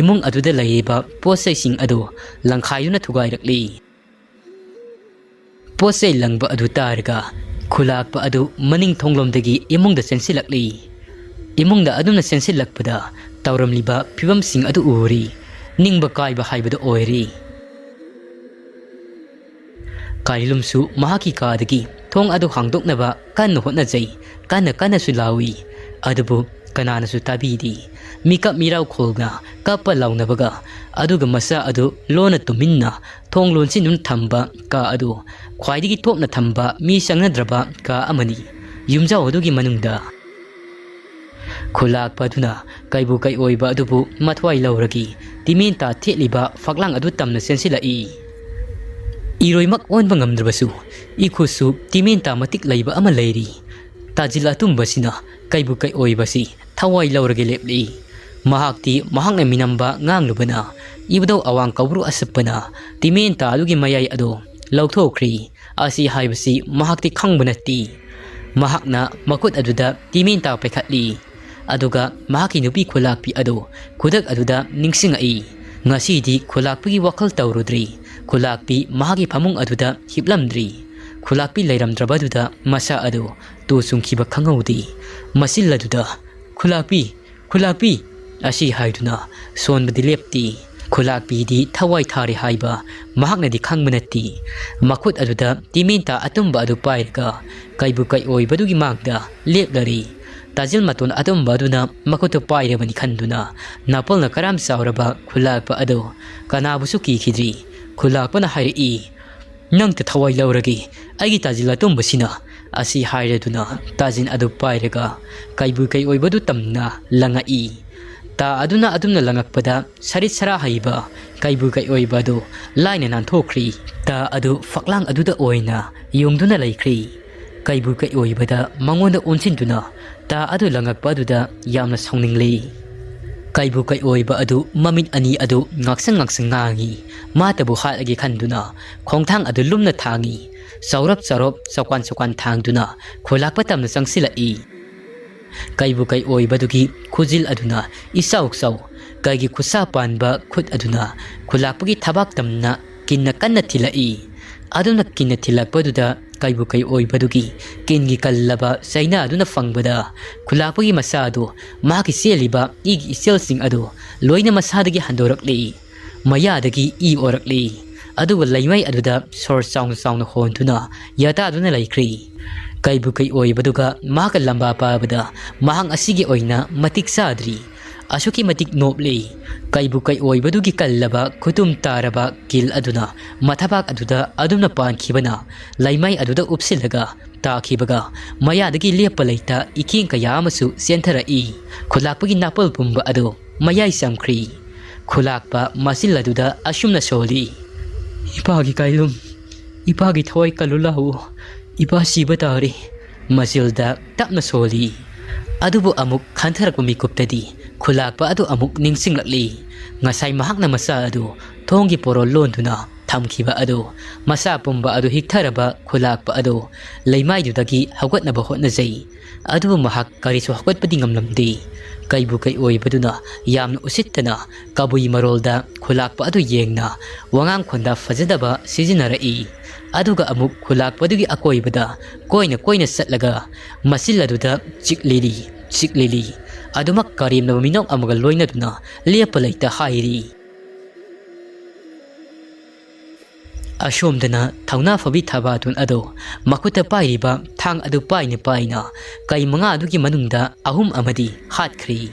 ꯏꯃꯨꯡ ꯑꯗꯨꯗ ꯂꯩꯔꯤꯕ ꯄꯣꯠ ꯆꯩꯁꯤꯡ ꯑꯗꯨ ꯂꯪꯈꯥꯏꯗꯨꯅ ꯊꯨꯒꯥꯏꯔꯛꯂꯤ꯫ ꯄꯣꯠ ꯆꯩ ꯂꯪꯕ ꯑꯗꯨ ꯇꯥꯔꯒ ꯈꯨꯂꯥꯛꯄ ꯑꯗꯨ ꯃꯅꯤꯡ ꯊꯣꯡꯂꯣꯝꯗꯒꯤ ꯏꯃꯨꯡꯗ ꯆꯦꯟꯁꯤꯜꯂꯛꯂꯤ꯫ ꯏꯃꯨꯡꯗ ꯑꯗꯨꯝꯅ ꯆꯦꯟꯁꯤꯜꯂꯛꯄꯗ ꯇꯧꯔꯝꯂꯤꯕ ꯐꯤꯕꯝꯁꯤꯡ ꯑꯗꯨ ꯎꯔꯤ꯫ ꯅꯤꯡꯕ ꯀꯥꯏꯕ ꯍꯥꯏꯕꯗꯨ ꯑꯣꯏꯔꯤ꯫ ꯀꯥꯏꯂꯨꯝꯁꯨ ꯃꯍꯥꯛꯀꯤ ꯀꯥꯗꯒꯤ ꯊꯣꯡ ꯑꯗꯨ ꯍꯥꯡꯗꯣꯛꯅꯕ ꯀꯟꯅ ꯍꯣꯠꯅꯖꯩ꯫ ꯀꯟꯅ ꯀꯟꯅꯁꯨ ꯂꯥꯎꯏ꯫ ꯑꯗꯨꯕꯨ ꯀꯅꯥꯅꯁꯨ ꯇꯥꯕꯤꯗꯦ꯫ ꯃꯤꯀꯞ ꯃꯤꯔꯥꯎ ꯈꯣꯜꯅ ꯀꯞꯄ ꯂꯥꯎꯅꯕꯒ ꯑꯗꯨꯒ ꯃꯆꯥ ꯑꯗꯨ ꯂꯣꯟꯅ ꯇꯨꯃꯤꯟꯅ ꯊꯣꯡ ꯂꯣꯟꯁꯤꯟꯗꯨꯅ ꯊꯝꯕ ꯀꯥ ꯑꯗꯨ ꯈ꯭ꯋꯥꯏꯗꯒꯤ ꯊꯣꯞꯅ ꯊꯝꯕ ꯃꯤ ꯆꯪꯅꯗ꯭ꯔꯕ ꯀꯥ ꯑꯃꯅꯤ꯫ ꯌꯨꯝꯖꯥꯎ ꯑꯗꯨꯒꯤ ꯃꯅꯨꯡꯗ ꯈꯨꯂꯥꯛꯄ ꯑꯗꯨꯅ ꯀꯩꯕꯨ ꯀꯩꯑꯣꯏꯕ ꯑꯗꯨꯕꯨ ꯃꯊ꯭ꯋꯥꯏ ꯂꯧꯔꯒꯤ ꯇꯤꯃꯦꯟꯇꯥ ꯊꯦꯠꯂꯤꯕ ꯐꯛꯂꯥꯡ ꯑꯗꯨ ꯇꯝꯅ ꯆꯦꯟꯁꯤꯜꯂꯛꯏ꯫ ꯏꯔꯣꯏꯃꯛ ꯑꯣꯟꯕ ꯉꯝꯗ꯭ꯔꯕꯁꯨ ꯏꯈꯨꯠꯁꯨ ꯇꯤꯃꯦꯟꯇꯥ ꯃꯇꯤꯛ ꯂꯩꯕ ꯑꯃ ꯂꯩꯔꯤ꯫ ꯇꯥꯖꯤꯜ ꯑꯇꯨꯝꯕꯁꯤꯅ ꯀꯩꯕꯨ ꯀꯩꯑꯣꯏꯕꯁꯤ ꯊꯋꯥꯏ ꯂꯧꯔꯒ ꯂꯦꯞꯂꯤ꯫ ꯃꯍꯥꯛꯇꯤ ꯃꯍꯥꯛꯅ ꯃꯤꯅꯝꯕ ꯉꯥꯡꯂꯨꯕꯅ ꯏꯕꯨꯙꯧ ꯑꯋꯥꯡ ꯀꯧꯕ꯭ꯔꯨ ꯑꯁꯨꯞꯄꯅ ꯇꯤꯃꯦꯟꯇꯥ ꯑꯗꯨꯒꯤ ꯃꯌꯥꯏ ꯑꯗꯨ ꯂꯧꯊꯣꯛꯈ꯭ꯔꯤ꯫ ꯑꯁꯤ ꯍꯥꯏꯕꯁꯤ ꯃꯍꯥꯛꯇꯤ ꯈꯪꯕ ꯅꯠꯇꯦ꯫ ꯃꯍꯥꯛꯅ ꯃꯈꯨꯠ ꯑꯗꯨꯗ ꯇꯤꯃꯦꯟꯇꯥ ꯄꯥꯏꯈꯠꯂꯤ꯫ ꯑꯗꯨꯒ ꯃꯍꯥꯛꯀꯤ ꯅꯨꯄꯤ ꯈꯨꯂꯥꯛꯄꯤ ꯑꯗꯨ ꯈꯨꯗꯛ ꯑꯗꯨꯗ ꯅꯤꯡꯁꯤꯡꯉꯛꯏ꯫ ꯉꯁꯤꯗꯤ ꯈꯨꯂꯥꯛꯄꯤꯒꯤ ꯋꯥꯈꯜ ꯇꯧꯔꯨꯗ꯭ꯔꯤ꯫ ꯈꯨꯂꯥꯛꯄꯤ ꯃꯍꯥꯛꯀꯤ ꯐꯃꯨꯡ ꯑꯗꯨꯗ ꯍꯤꯞꯂꯝꯗ꯭ꯔꯤ꯫ ꯈꯨꯂꯥꯛꯄꯤ ꯂꯩꯔꯝꯗ꯭ꯔꯕꯗꯨꯗ ꯃꯁꯥ ꯑꯗꯨ ꯇꯨ ꯆꯨꯡꯈꯤꯕ ꯈꯪꯍꯧꯗꯦ꯫ ꯃꯆꯤꯜ ꯑꯗꯨꯗ, "ꯈꯨꯂꯥꯛꯄꯤ, ꯈꯨꯂꯥꯛꯄꯤ!" ꯑꯁꯤ ꯍꯥꯏꯗꯨꯅ ꯁꯣꯟꯕꯗꯤ ꯂꯦꯞꯇꯦ꯫ ꯈꯨꯂꯥꯛꯄꯤꯗꯤ ꯊꯋꯥꯏ ꯊꯥꯔꯦ ꯍꯥꯏꯕ ꯃꯍꯥꯛꯅꯗꯤ ꯈꯪꯕ ꯅꯠꯇꯦ꯫ ꯃꯈꯨꯠ ꯑꯗꯨꯗ ꯇꯤꯃꯦꯟꯇꯥ ꯑꯇꯨꯝꯕ ꯑꯗꯨ ꯄꯥꯏꯔꯒ ꯀꯩꯕꯨ ꯀꯩꯑꯣꯏꯕꯗꯨꯒꯤ ꯃꯥꯡꯗ ꯂꯦꯞꯂꯔꯤ꯫ ꯇꯥꯖꯤꯜ ꯃꯇꯣꯟ ꯑꯇꯨꯝꯕ ꯑꯗꯨꯅ ꯃꯈꯨꯠꯇ ꯄꯥꯏꯔꯕꯅꯤ ꯈꯟꯗꯨꯅ ꯅꯥꯄꯜꯅ ꯀꯔꯥꯝ ꯆꯥꯎꯔꯕ ꯈꯨꯂꯥꯛꯄ ꯑꯗꯨ ꯀꯅꯥꯕꯨꯁꯨ ꯀꯤꯈꯤꯗ꯭ꯔꯤ꯫ ꯈꯨꯂꯥꯛꯄꯅ ꯍꯥꯏꯔꯛꯏ, "ꯅꯪꯇ ꯊꯋꯥꯏ ꯂꯧꯔꯒꯦ, ꯑꯩꯒꯤ ꯇꯥꯖꯤꯜ ꯑꯇꯨꯝꯕꯁꯤꯅ!" ꯑꯁꯤ ꯍꯥꯏꯔꯗꯨꯅ ꯇꯥꯖꯤꯜ ꯑꯗꯨ ꯄꯥꯏꯔꯒ ꯀꯩꯕꯨ ꯀꯩꯑꯣꯏꯕꯗꯨ ꯇꯝꯅ ꯂꯪꯉꯛꯏ꯫ ꯇꯥ ꯑꯗꯨꯅ ꯑꯗꯨꯝꯅ ꯂꯪꯉꯛꯄꯗ ꯁꯔꯤꯠ ꯁꯔꯥ ꯍꯩꯕ ꯀꯩꯕꯨ ꯀꯩꯑꯣꯏꯕ ꯑꯗꯨ ꯂꯥꯏꯅ ꯅꯥꯟꯊꯣꯛꯈ꯭ꯔꯤ꯫ ꯇꯥ ꯑꯗꯨ ꯐꯛꯂꯥꯡ ꯑꯗꯨꯗ ꯑꯣꯏꯅ ꯌꯨꯡꯗꯨꯅ ꯂꯩꯈ꯭ꯔꯤ꯫ ꯀꯩꯕꯨ ꯀꯩꯑꯣꯏꯕꯗ ꯃꯉꯣꯟꯗ ꯑꯣꯟꯁꯤꯟꯗꯨꯅ ꯇꯥ ꯑꯗꯨ ꯂꯪꯉꯛꯄ ꯑꯗꯨꯗ ꯌꯥꯝꯅ ꯁꯥꯎꯅꯤꯡꯂꯤ꯫ ꯀꯩꯕꯨ ꯀꯩꯑꯣꯏꯕ ꯑꯗꯨ ꯃꯃꯤꯠ ꯑꯅꯤ ꯑꯗꯨ ꯉꯥꯛꯁꯪ ꯉꯥꯛꯁꯪ ꯉꯥꯡꯉꯤ꯫ ꯃꯥꯇꯕꯨ ꯍꯥꯠꯂꯒꯦ ꯈꯟꯗꯨꯅ ꯈꯣꯡꯊꯥꯡ ꯑꯗꯨ ꯂꯨꯝꯅ ꯊꯥꯡꯉꯤ꯫ ꯆꯥꯎꯔꯞ ꯆꯥꯎꯔꯞ ꯆꯥꯎꯀꯥꯟ ꯆꯥꯎꯀꯥꯟ ꯊꯥꯡꯗꯨꯅ ꯈꯨꯂꯥꯛꯄ ꯇꯝꯅ ꯆꯪꯁꯤꯜꯂꯛꯏ꯫ ꯀꯩꯕꯨ ꯀꯩꯑꯣꯏꯕꯗꯨꯒꯤ ꯈꯨꯖꯤꯜ ꯑꯗꯨꯅ ꯏꯆꯥꯎ ꯆꯥꯎ, ꯀꯩꯒꯤ ꯈꯨꯠꯁꯥ ꯄꯥꯟꯕ ꯈꯨꯠ ꯑꯗꯨꯅ ꯈꯨꯂꯥꯛꯄꯒꯤ ꯊꯕꯥꯛ ꯇꯝꯅ ꯀꯤꯟꯅ ꯀꯟꯅ ꯊꯤꯜꯂꯛꯏ꯫ ꯑꯗꯨꯅ ꯀꯤꯟꯅ ꯊꯤꯜꯂꯛꯄꯗꯨꯗ ꯀꯩꯕꯨ ꯀꯩꯑꯣꯏꯕꯗꯨꯒꯤ ꯀꯤꯟꯒꯤ ꯀꯜꯂꯕ ꯆꯩꯅꯥ ꯑꯗꯨꯅ ꯐꯪꯕꯗ ꯈꯨꯂꯥꯛꯄꯒꯤ ꯃꯁꯥ ꯑꯗꯨ ꯃꯍꯥꯛꯀꯤ ꯆꯦꯜꯂꯤꯕ ꯏꯒꯤ ꯏꯆꯦꯜꯁꯤꯡ ꯑꯗꯨ ꯂꯣꯏꯅ ꯃꯁꯥꯗꯒꯤ ꯍꯟꯗꯣꯔꯛꯂꯤ꯫ ꯃꯌꯥꯗꯒꯤ ꯏ ꯑꯣꯔꯛꯂꯤ꯫ ꯑꯗꯨꯒ ꯂꯩꯃꯥꯏ ꯑꯗꯨꯗ ꯁꯣꯔ ꯆꯥꯎꯅ ꯆꯥꯎꯅ ꯍꯣꯟꯗꯨꯅ ꯌꯥꯇꯥꯗꯨꯅ ꯂꯩꯈ꯭ꯔꯤ꯫ ꯀꯩꯕꯨ ꯀꯩꯑꯣꯏꯕꯗꯨꯒ ꯃꯍꯥꯛꯀ ꯂꯝꯕꯥ ꯄꯥꯕꯗ ꯃꯍꯥꯛ ꯑꯁꯤꯒꯤ ꯑꯣꯏꯅ ꯃꯇꯤꯛ ꯆꯥꯗ꯭ꯔꯤ꯫ ꯑꯁꯨꯛꯀꯤ ꯃꯇꯤꯛ ꯅꯣꯞꯂꯤ꯫ ꯀꯩꯕꯨ ꯀꯩꯑꯣꯏꯕꯗꯨꯒꯤ ꯀꯜꯂꯕ ꯈꯨꯇꯨꯝ ꯇꯥꯔꯕ ꯀꯤꯜ ꯑꯗꯨꯅ ꯃꯊꯕꯥꯛ ꯑꯗꯨꯗ ꯑꯗꯨꯝꯅ ꯄꯥꯟꯈꯤꯕꯅ ꯂꯩꯃꯥꯏ ꯑꯗꯨꯗ ꯎꯞꯁꯤꯜꯂꯒ ꯇꯥꯈꯤꯕꯒ ꯃꯌꯥꯗꯒꯤ ꯂꯦꯞꯄ ꯂꯩꯇ ꯏꯀꯦꯡ ꯀꯌꯥ ꯑꯃꯁꯨ ꯆꯦꯟꯊꯔꯛꯏ꯫ ꯈꯨꯂꯥꯛꯄꯒꯤ ꯅꯥꯄꯜ ꯄꯨꯝꯕ ꯑꯗꯨ ꯃꯌꯥꯏ ꯆꯝꯈ꯭ꯔꯤ꯫ ꯈꯨꯂꯥꯛꯄ ꯃꯆꯤꯜ ꯑꯗꯨꯗ ꯑꯁꯨꯝꯅ ꯁꯣꯜꯂꯤ, "ꯏꯄꯥꯒꯤ ꯀꯥꯏꯂꯨꯝ, ꯏꯄꯥꯒꯤ ꯊꯋꯥꯏ ꯀꯜꯂꯨ ꯂꯥꯛꯎ, ꯏꯄꯥ ꯁꯤꯕ ꯇꯥꯔꯦ"꯫ ꯃꯆꯤꯜꯗ ꯇꯞꯅ ꯁꯣꯜꯂꯤ꯫ ꯑꯗꯨꯕꯨ ꯑꯃꯨꯛ ꯈꯟꯊꯔꯛꯄ ꯃꯤꯀꯨꯞꯇꯗꯤ ꯈꯨꯂꯥꯛꯄ ꯑꯗꯨ ꯑꯃꯨꯛ ꯅꯤꯡꯁꯤꯡꯂꯛꯂꯤ꯫ ꯉꯁꯥꯏ ꯃꯍꯥꯛꯅ ꯃꯆꯥ ꯑꯗꯨ ꯊꯣꯡꯒꯤ ꯄꯣꯔꯣꯜ ꯂꯣꯟꯗꯨꯅ ꯊꯝꯈꯤꯕ ꯑꯗꯨ, ꯃꯁꯥ ꯄꯨꯝꯕ ꯑꯗꯨ ꯍꯤꯛꯊꯔꯕ ꯈꯨꯂꯥꯛꯄ ꯑꯗꯨ ꯂꯩꯃꯥꯏꯗꯨꯗꯒꯤ ꯍꯧꯒꯠꯅꯕ ꯍꯣꯠꯅꯖꯩ꯫ ꯑꯗꯨꯕꯨ ꯃꯍꯥꯛ ꯀꯔꯤꯁꯨ ꯍꯧꯒꯠꯄꯗꯤ ꯉꯝꯂꯝꯗꯦ꯫ ꯀꯩꯕꯨ ꯀꯩ ꯑꯣꯏꯕꯗꯨꯅ ꯌꯥꯝꯅ ꯎꯁꯤꯠꯇꯅ ꯀꯕꯨꯏ ꯃꯔꯣꯜꯗ ꯈꯨꯂꯥꯛꯄ ꯑꯗꯨ ꯌꯦꯡꯅ ꯋꯥꯉꯥꯡ ꯈꯣꯟꯗ ꯐꯖꯗꯕ ꯁꯤꯖꯤꯟꯅꯔꯛꯏ꯫ ꯑꯗꯨꯒ ꯑꯃꯨꯛ ꯈꯨꯂꯥꯛꯄꯗꯨꯒꯤ ꯑꯀꯣꯏꯕꯗ ꯀꯣꯏꯅ ꯀꯣꯏꯅ ꯆꯠꯂꯒ ꯃꯆꯤꯜ ꯑꯗꯨꯗ ꯆꯤꯛꯂꯤꯔꯤ, ꯆꯤꯛꯂꯤꯔꯤ꯫ ꯑꯗꯨꯃꯛ ꯀꯔꯦꯝꯅꯕ ꯃꯤꯅꯣꯛ ꯑꯃꯒ ꯂꯣꯏꯅꯗꯨꯅ ꯂꯦꯞꯄ ꯂꯩꯇ ꯍꯥꯏꯔꯤ꯫ ꯑꯁꯣꯝꯗꯅ ꯊꯧꯅꯥ ꯐꯕꯤ ꯊꯕꯥꯇꯣꯟ ꯑꯗꯣ ꯃꯈꯨꯠꯇ ꯄꯥꯏꯔꯤꯕ ꯊꯥꯡ ꯑꯗꯨ ꯄꯥꯏꯅ ꯄꯥꯏꯅ ꯀꯩ ꯃꯉꯥ ꯑꯗꯨꯒꯤ ꯃꯅꯨꯡꯗ ꯑꯍꯨꯝ ꯑꯃꯗꯤ ꯍꯥꯠꯈ꯭ꯔꯤ꯫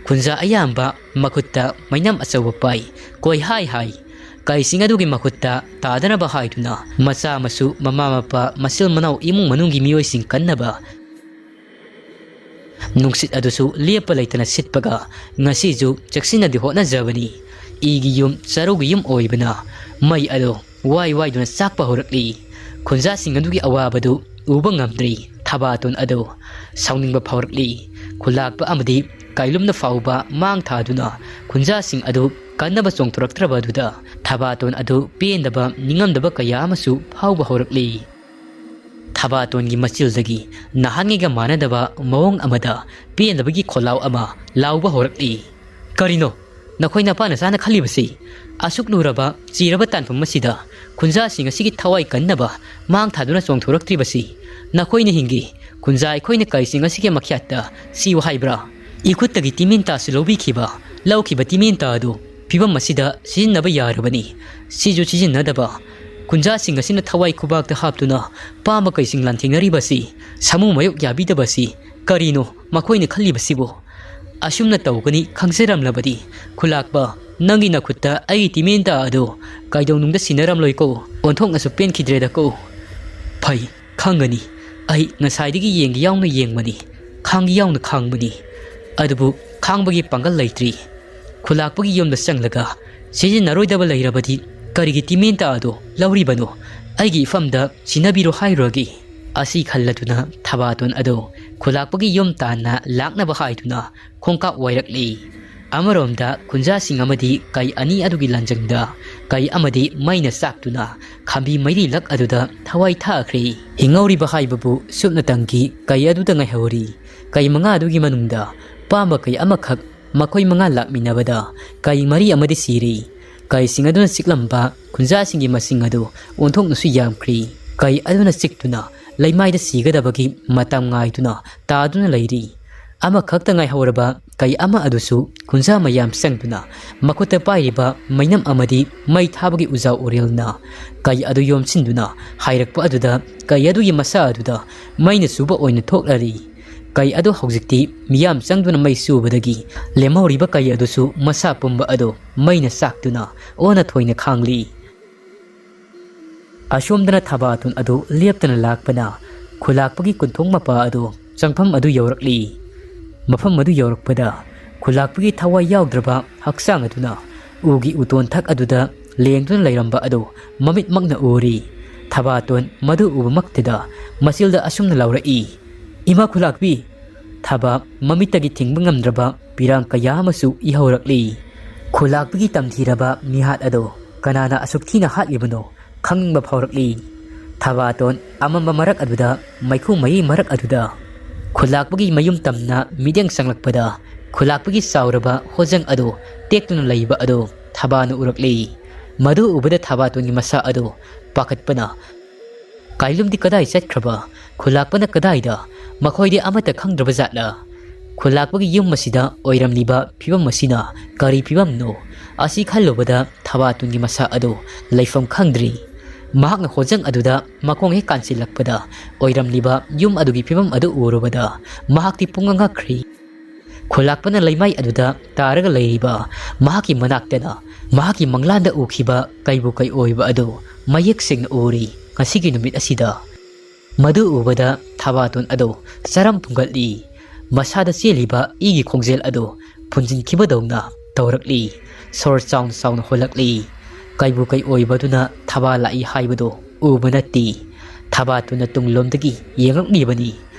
ꯈꯨꯟꯖꯥ ꯑꯌꯥꯝꯕ ꯃꯈꯨꯠꯇ ꯃꯩꯅꯝ ꯑꯆꯧꯕ ꯄꯥꯏ, ꯀꯣꯏ ꯍꯥꯏ ꯍꯥꯏ꯫ ꯀꯩꯁꯤꯡ ꯑꯗꯨꯒꯤ ꯃꯈꯨꯠꯇ ꯇꯥꯗꯅꯕ ꯍꯥꯏꯗꯨꯅ ꯃꯆꯥ ꯃꯁꯨ, ꯃꯃꯥ ꯃꯄꯥ, ꯃꯆꯤꯜ ꯃꯅꯥꯎ, ꯏꯃꯨꯡ ꯃꯅꯨꯡꯒꯤ ꯃꯤꯑꯣꯏꯁꯤꯡ ꯀꯟꯅꯕ ꯅꯨꯡꯁꯤꯠ ꯑꯗꯨꯁꯨ ꯂꯦꯞꯄ ꯂꯩꯇꯅ ꯁꯤꯠꯄꯒ ꯉꯁꯤꯁꯨ ꯆꯦꯛꯁꯤꯟꯅꯗꯤ ꯍꯣꯠꯅꯖꯕꯅꯤ꯫ ꯏꯒꯤ ꯌꯨꯝ, ꯆꯔꯨꯒꯤ ꯌꯨꯝ ꯑꯣꯏꯕꯅ ꯃꯩ ꯑꯗꯨ ꯋꯥꯏ ꯋꯥꯏꯗꯨꯅ ꯆꯥꯛꯄ ꯍꯧꯔꯛꯂꯤ꯫ ꯈꯨꯟꯖꯥꯁꯤꯡ ꯑꯗꯨꯒꯤ ꯑꯋꯥꯕꯗꯨ ꯎꯕ ꯉꯝꯗ꯭ꯔꯤ꯫ ꯊꯕꯥꯇꯣꯟ ꯑꯗꯨ ꯁꯥꯎꯅꯤꯡꯕ ꯐꯥꯎꯔꯛꯂꯤ꯫ ꯈꯨꯂꯥꯛꯄ ꯑꯃꯗꯤ ꯀꯩꯂꯨꯝꯅ ꯐꯥꯎꯕ ꯃꯥꯡ ꯊꯥꯗꯨꯅ ꯈꯨꯟꯖꯥꯁꯤꯡ ꯑꯗꯨ ꯀꯟꯅꯕ ꯆꯣꯡꯊꯣꯔꯛꯇ꯭ꯔꯕ ꯑꯗꯨꯗ ꯊꯕꯥꯇꯣꯟ ꯑꯗꯨ ꯄꯦꯟꯗꯕ, ꯅꯤꯡꯉꯝꯗꯕ ꯀꯌꯥ ꯑꯃꯁꯨ ꯐꯥꯎꯕ ꯍꯧꯔꯛꯂꯤ꯫ ꯊꯕꯥꯇꯣꯟꯒꯤ ꯃꯆꯤꯜꯗꯒꯤ ꯅꯍꯥꯟꯉꯩꯒ ꯃꯥꯟꯅꯗꯕ ꯃꯑꯣꯡ ꯑꯃꯗ ꯄꯦꯟꯗꯕꯒꯤ ꯈꯣꯜꯂꯥꯎ ꯑꯃ ꯂꯥꯎꯕ ꯍꯧꯔꯛꯂꯤ꯫ "ꯀꯔꯤꯅꯣ ꯅꯈꯣꯏ ꯅꯄꯥ ꯅꯆꯥꯅ ꯈꯜꯂꯤꯕꯁꯤ? ꯑꯁꯨꯛ ꯂꯨꯔꯕ, ꯆꯤꯔꯕ ꯇꯥꯟꯐꯝ ꯑꯁꯤꯗ ꯈꯨꯟꯖꯥꯁꯤꯡ ꯑꯁꯤꯒꯤ ꯊꯋꯥꯏ ꯀꯟꯅꯕ ꯃꯥꯡ ꯊꯥꯗꯨꯅ ꯆꯣꯡꯊꯣꯔꯛꯇ꯭ꯔꯤꯕꯁꯤ ꯅꯈꯣꯏꯅ ꯍꯤꯡꯒꯦ, ꯈꯨꯟꯖꯥ ꯑꯩꯈꯣꯏꯅ ꯀꯩꯁꯤꯡ ꯑꯁꯤꯒꯤ ꯃꯈ꯭ꯌꯥꯠꯇ ꯁꯤꯌꯨ ꯍꯥꯏꯕ꯭ꯔꯥ? ꯏꯈꯨꯠꯇꯒꯤ ꯇꯤꯃꯦꯟꯇꯥꯁꯨ ꯂꯧꯕꯤꯈꯤꯕ, ꯂꯧꯈꯤꯕ ꯇꯤꯃꯦꯟꯇꯥ ꯑꯗꯨ ꯐꯤꯕꯝ ꯑꯁꯤꯗ ꯁꯤꯖꯤꯟꯅꯕ ꯌꯥꯔꯕꯅꯤ꯫ ꯁꯤꯁꯨ ꯁꯤꯖꯤꯟꯅꯗꯕ, ꯈꯨꯟꯖꯥꯁꯤꯡ ꯑꯁꯤꯅ ꯊꯋꯥꯏ ꯈꯨꯕꯥꯛꯇ ꯍꯥꯞꯇꯨꯅ ꯄꯥꯝꯕ ꯀꯩꯁꯤꯡ ꯂꯥꯟꯊꯦꯡꯅꯔꯤꯕꯁꯤ, ꯁꯥꯃꯨ ꯃꯥꯌꯣꯛ ꯌꯥꯕꯤꯗꯕꯁꯤ ꯀꯔꯤꯅꯣ ꯃꯈꯣꯏꯅ ꯈꯜꯂꯤꯕꯁꯤꯕꯨ? ꯑꯁꯨꯝꯅ ꯇꯧꯒꯅꯤ ꯈꯪꯖꯔꯝꯂꯕꯗꯤ, ꯈꯨꯂꯥꯛꯄ, ꯅꯪꯒꯤ ꯅꯈꯨꯠꯇ ꯑꯩꯒꯤ ꯇꯤꯃꯦꯟꯇꯥ ꯑꯗꯨ ꯀꯩꯗꯧꯅꯨꯡꯗ ꯁꯤꯟꯅꯔꯝꯂꯣꯏꯀꯣ꯫ ꯑꯣꯟꯊꯣꯛꯅꯁꯨ ꯄꯦꯟꯈꯤꯗ꯭ꯔꯦꯗꯀꯣ꯫ ꯐꯩ, ꯈꯪꯒꯅꯤ꯫ ꯑꯩ ꯉꯁꯥꯏꯗꯒꯤ ꯌꯦꯡꯒꯦ ꯌꯥꯎꯅ ꯌꯦꯡꯕꯅꯤ, ꯈꯥꯡꯒꯦ ꯌꯥꯎꯅ ꯈꯥꯡꯕꯅꯤ꯫ ꯑꯗꯨꯕꯨ ꯈꯥꯡꯕꯒꯤ ꯄꯥꯡꯒꯜ ꯂꯩꯇ꯭ꯔꯤ꯫ ꯈꯨꯂꯥꯛꯄꯒꯤ ꯌꯨꯝꯗ ꯆꯪꯂꯒ ꯁꯤꯖꯤꯟꯅꯔꯣꯏꯗꯕ ꯂꯩꯔꯕꯗꯤ ꯀꯔꯤꯒꯤ ꯇꯤꯃꯦꯟꯇꯥ ꯑꯗꯨ ꯂꯧꯔꯤꯕꯅꯣ? ꯑꯩꯒꯤ ꯏꯐꯝꯗ ꯁꯤꯟꯅꯕꯤꯔꯣ ꯍꯥꯏꯔꯨꯔꯒꯦ꯫ ꯑꯁꯤ ꯈꯜꯂꯗꯨꯅ ꯊꯕꯥꯇꯣꯟ ꯑꯗꯨ ꯈꯨꯂꯥꯛꯄꯒꯤ ꯌꯨꯝ ꯇꯥꯟꯅ ꯂꯥꯛꯅꯕ ꯍꯥꯏꯗꯨꯅ ꯈꯣꯡꯀꯥꯞ ꯋꯥꯏꯔꯛꯂꯤ꯫ ꯑꯃꯔꯣꯝꯗ ꯈꯨꯟꯖꯥꯁꯤꯡ ꯑꯃꯗꯤ ꯀꯩ ꯑꯅꯤ ꯑꯗꯨꯒꯤ ꯂꯥꯟꯖꯪꯗ ꯀꯩ ꯑꯃꯗꯤ ꯃꯩꯅ ꯆꯥꯛꯇꯨꯅ ꯈꯝꯕꯤ ꯃꯩꯔꯤꯂꯛ ꯑꯗꯨꯗ ꯊꯋꯥꯏ ꯊꯥꯈ꯭ꯔꯦ꯫ ꯍꯤꯡꯍꯧꯔꯤꯕ ꯍꯥꯏꯕꯕꯨ ꯁꯨꯞꯅꯇꯪꯒꯤ ꯀꯩ ꯑꯗꯨꯗ ꯉꯥꯏꯍꯧꯔꯤ꯫ ꯀꯩ ꯃꯉꯥ ꯑꯗꯨꯒꯤ ꯃꯅꯨꯡꯗ ꯄꯥꯝꯕ ꯀꯩ ꯑꯃꯈꯛ ꯃꯈꯣꯏ ꯃꯉꯥ ꯂꯥꯛꯃꯤꯟꯅꯕꯗ ꯀꯩ ꯃꯔꯤ ꯑꯃꯗꯤ ꯁꯤꯔꯤ꯫ ꯀꯩꯁꯤꯡ ꯑꯗꯨꯅ ꯆꯤꯛꯂꯝꯕ ꯈꯨꯟꯖꯥꯁꯤꯡꯒꯤ ꯃꯁꯤꯡ ꯑꯗꯨ ꯑꯣꯟꯊꯣꯛꯅꯁꯨ ꯌꯥꯝꯈ꯭ꯔꯤ꯫ ꯀꯩ ꯑꯗꯨꯅ ꯆꯤꯛꯇꯨꯅ ꯂꯩꯃꯥꯏꯗ ꯁꯤꯒꯗꯕꯒꯤ ꯃꯇꯝ ꯉꯥꯏꯗꯨꯅ ꯇꯥꯗꯨꯅ ꯂꯩꯔꯤ꯫ ꯑꯃꯈꯛꯇ ꯉꯥꯏꯍꯧꯔꯕ ꯀꯩ ꯑꯃ ꯑꯗꯨꯁꯨ ꯈꯨꯟꯖꯥ ꯃꯌꯥꯝ ꯆꯪꯗꯨꯅ ꯃꯈꯨꯠꯇ ꯄꯥꯏꯔꯤꯕ ꯃꯩꯅꯝ ꯑꯃꯗꯤ ꯃꯩ ꯊꯥꯕꯒꯤ ꯎꯖꯥꯎ ꯎꯔꯦꯜꯅ ꯀꯩ ꯑꯗꯨ ꯌꯣꯝꯁꯤꯟꯗꯨꯅ ꯍꯥꯏꯔꯛꯄ ꯑꯗꯨꯗ ꯀꯩ ꯑꯗꯨꯒꯤ ꯃꯁꯥ ꯑꯗꯨꯗ ꯃꯩꯅ ꯆꯨꯕ ꯑꯣꯏꯅ ꯊꯣꯛꯂꯔꯤ꯫ ꯀꯩ ꯑꯗꯨ ꯍꯧꯖꯤꯛꯇꯤ ꯃꯤꯌꯥꯝ ꯆꯪꯗꯨꯅ ꯃꯩ ꯆꯨꯕꯗꯒꯤ ꯂꯦꯝꯍꯧꯔꯤꯕ ꯀꯩ ꯑꯗꯨꯁꯨ ꯃꯁꯥ ꯄꯨꯝꯕ ꯑꯗꯨ ꯃꯩꯅ ꯆꯥꯛꯇꯨꯅ ꯑꯣꯟꯅ ꯊꯣꯏꯅ ꯈꯥꯡꯂꯤ꯫ ꯑꯁꯣꯝꯗꯅ ꯊꯕꯥꯇꯣꯟ ꯑꯗꯨ ꯂꯦꯞꯇꯅ ꯂꯥꯛꯄꯅ ꯈꯨꯂꯥꯛꯄꯒꯤ ꯀꯨꯟꯊꯣꯡ ꯃꯄꯥ ꯑꯗꯨ ꯆꯪꯐꯝ ꯑꯗꯨ ꯌꯧꯔꯛꯂꯤ꯫ ꯃꯐꯝ ꯑꯗꯨ ꯌꯧꯔꯛꯄꯗ ꯈꯨꯂꯥꯛꯄꯒꯤ ꯊꯋꯥꯏ ꯌꯥꯎꯗ꯭ꯔꯕ ꯍꯛꯆꯥꯡ ꯑꯗꯨꯅ ꯎꯒꯤ ꯎꯇꯣꯟꯊꯛ ꯑꯗꯨꯗ ꯂꯦꯡꯗꯨꯅ ꯂꯩꯔꯝꯕ ꯑꯗꯨ ꯃꯃꯤꯠꯃꯛꯅ ꯎꯔꯤ꯫ ꯊꯕꯥꯇꯣꯟ ꯃꯗꯨ ꯎꯕꯃꯛꯇꯗ ꯃꯆꯤꯜꯗ ꯑꯁꯨꯝꯅ ꯂꯥꯎꯔꯛꯏ, "ꯏꯃꯥ ꯈꯨꯂꯥꯛꯄꯤ!" ꯊꯕꯥ ꯃꯃꯤꯠꯇꯒꯤ ꯊꯤꯡꯕ ꯉꯝꯗ꯭ꯔꯕ ꯄꯤꯔꯥꯡ ꯀꯌꯥ ꯑꯃꯁꯨ ꯏꯍꯧꯔꯛꯂꯤ꯫ ꯈꯨꯂꯥꯛꯄꯒꯤ ꯇꯝꯊꯤꯔꯕ ꯃꯤꯍꯥꯠ ꯑꯗꯣ ꯀꯅꯥꯅ ꯑꯁꯨꯛ ꯊꯤꯅ ꯍꯥꯠꯂꯤꯕꯅꯣ ꯈꯪꯅꯤꯡꯕ ꯐꯥꯎꯔꯛꯂꯤ꯫ ꯊꯕꯥꯇꯣꯟ ꯑꯃꯝꯕ ꯃꯔꯛ ꯑꯗꯨꯗ, ꯃꯩꯈꯨ ꯃꯩ ꯃꯔꯛ ꯑꯗꯨꯗ ꯈꯨꯂꯥꯛꯄꯒꯤ ꯃꯌꯨꯝ ꯇꯝꯅ ꯃꯤꯠꯌꯦꯡ ꯆꯪꯂꯛꯄꯗ ꯈꯨꯂꯥꯛꯄꯒꯤ ꯆꯥꯎꯔꯕ ꯍꯣꯖꯪ ꯑꯗꯨ ꯇꯦꯛꯇꯨꯅ ꯂꯩꯕ ꯑꯗꯨ ꯊꯕꯥꯅ ꯎꯔꯛꯂꯤ꯫ ꯃꯗꯨ ꯎꯕꯗ ꯊꯕꯥꯇꯣꯟꯒꯤ ꯃꯁꯥ ꯑꯗꯨ ꯄꯥꯈꯠꯄꯅ, "ꯀꯥꯏꯂꯨꯝꯗꯤ ꯀꯗꯥꯏ ꯆꯠꯈ꯭ꯔꯕ? ꯈꯨꯂꯥꯛꯄꯅ ꯀꯗꯥꯏꯗ? ꯃꯈꯣꯏꯗꯤ ꯑꯃꯠꯇ ꯈꯪꯗ꯭ꯔꯕ ꯖꯥꯠꯂ? ꯈꯨꯂꯥꯛꯄꯒꯤ ꯌꯨꯝ ꯑꯁꯤꯗ ꯑꯣꯏꯔꯝꯂꯤꯕ ꯐꯤꯕꯝ ꯑꯁꯤꯅ ꯀꯔꯤ ꯐꯤꯕꯝꯅꯣ?" ꯑꯁꯤ ꯈꯜꯂꯨꯕꯗ ꯊꯕꯥꯇꯣꯟꯒꯤ ꯃꯁꯥ ꯑꯗꯨ ꯂꯩꯐꯝ ꯈꯪꯗ꯭ꯔꯤ꯫ ꯃꯍꯥꯛꯅ ꯍꯣꯖꯪ ꯑꯗꯨꯗ ꯃꯈꯣꯡ ꯍꯦꯛ ꯀꯥꯟꯁꯤꯜꯂꯛꯄꯗ ꯑꯣꯏꯔꯝꯂꯤꯕ ꯌꯨꯝ ꯑꯗꯨꯒꯤ ꯐꯤꯕꯝ ꯑꯗꯨ ꯎꯔꯨꯕꯗ ꯃꯍꯥꯛꯇꯤ ꯄꯨꯡꯉꯛ ꯉꯛꯈ꯭ꯔꯤ꯫ ꯈꯨꯂꯥꯛꯄꯅ ꯂꯩꯃꯥꯏ ꯑꯗꯨꯗ ꯇꯥꯔꯒ ꯂꯩꯔꯤꯕ ꯃꯍꯥꯛꯀꯤ ꯃꯅꯥꯛꯇꯅ ꯃꯍꯥꯛꯀꯤ ꯃꯪꯂꯥꯟꯗ ꯎꯈꯤꯕ ꯀꯩꯕꯨ ꯀꯩ ꯑꯣꯏꯕ ꯑꯗꯨ ꯃꯌꯦꯛ ꯁꯦꯡꯅ ꯎꯔꯤ꯫ ꯉꯁꯤꯒꯤ ꯅꯨꯃꯤꯠ ꯑꯁꯤꯗ ꯃꯗꯨ ꯎꯕꯗ ꯊꯕꯥꯇꯣꯟ ꯑꯗꯨ ꯆꯔꯝ ꯐꯨꯡꯒꯠꯂꯤ꯫ ꯃꯁꯥꯗ ꯆꯦꯜꯂꯤꯕ ꯏꯒꯤ ꯈꯣꯡꯖꯦꯜ ꯑꯗꯨ ꯐꯨꯟꯖꯤꯟꯈꯤꯕꯗꯧꯅ ꯇꯧꯔꯛꯂꯤ꯫ ꯁꯣꯔ ꯆꯥꯎꯅ ꯆꯥꯎꯅ ꯍꯣꯜꯂꯛꯂꯤ꯫ ꯀꯩꯕꯨ ꯀꯩ ꯑꯣꯏꯕꯗꯨꯅ ꯊꯕꯥ ꯂꯥꯛꯏ ꯍꯥꯏꯕꯗꯨ ꯎꯕ ꯅꯠꯇꯦ꯫ ꯊꯕꯥꯇꯣꯟꯅ ꯇꯨꯡꯂꯣꯝꯗꯒꯤ ꯌꯦꯡꯂꯛꯂꯤꯕꯅꯤ꯫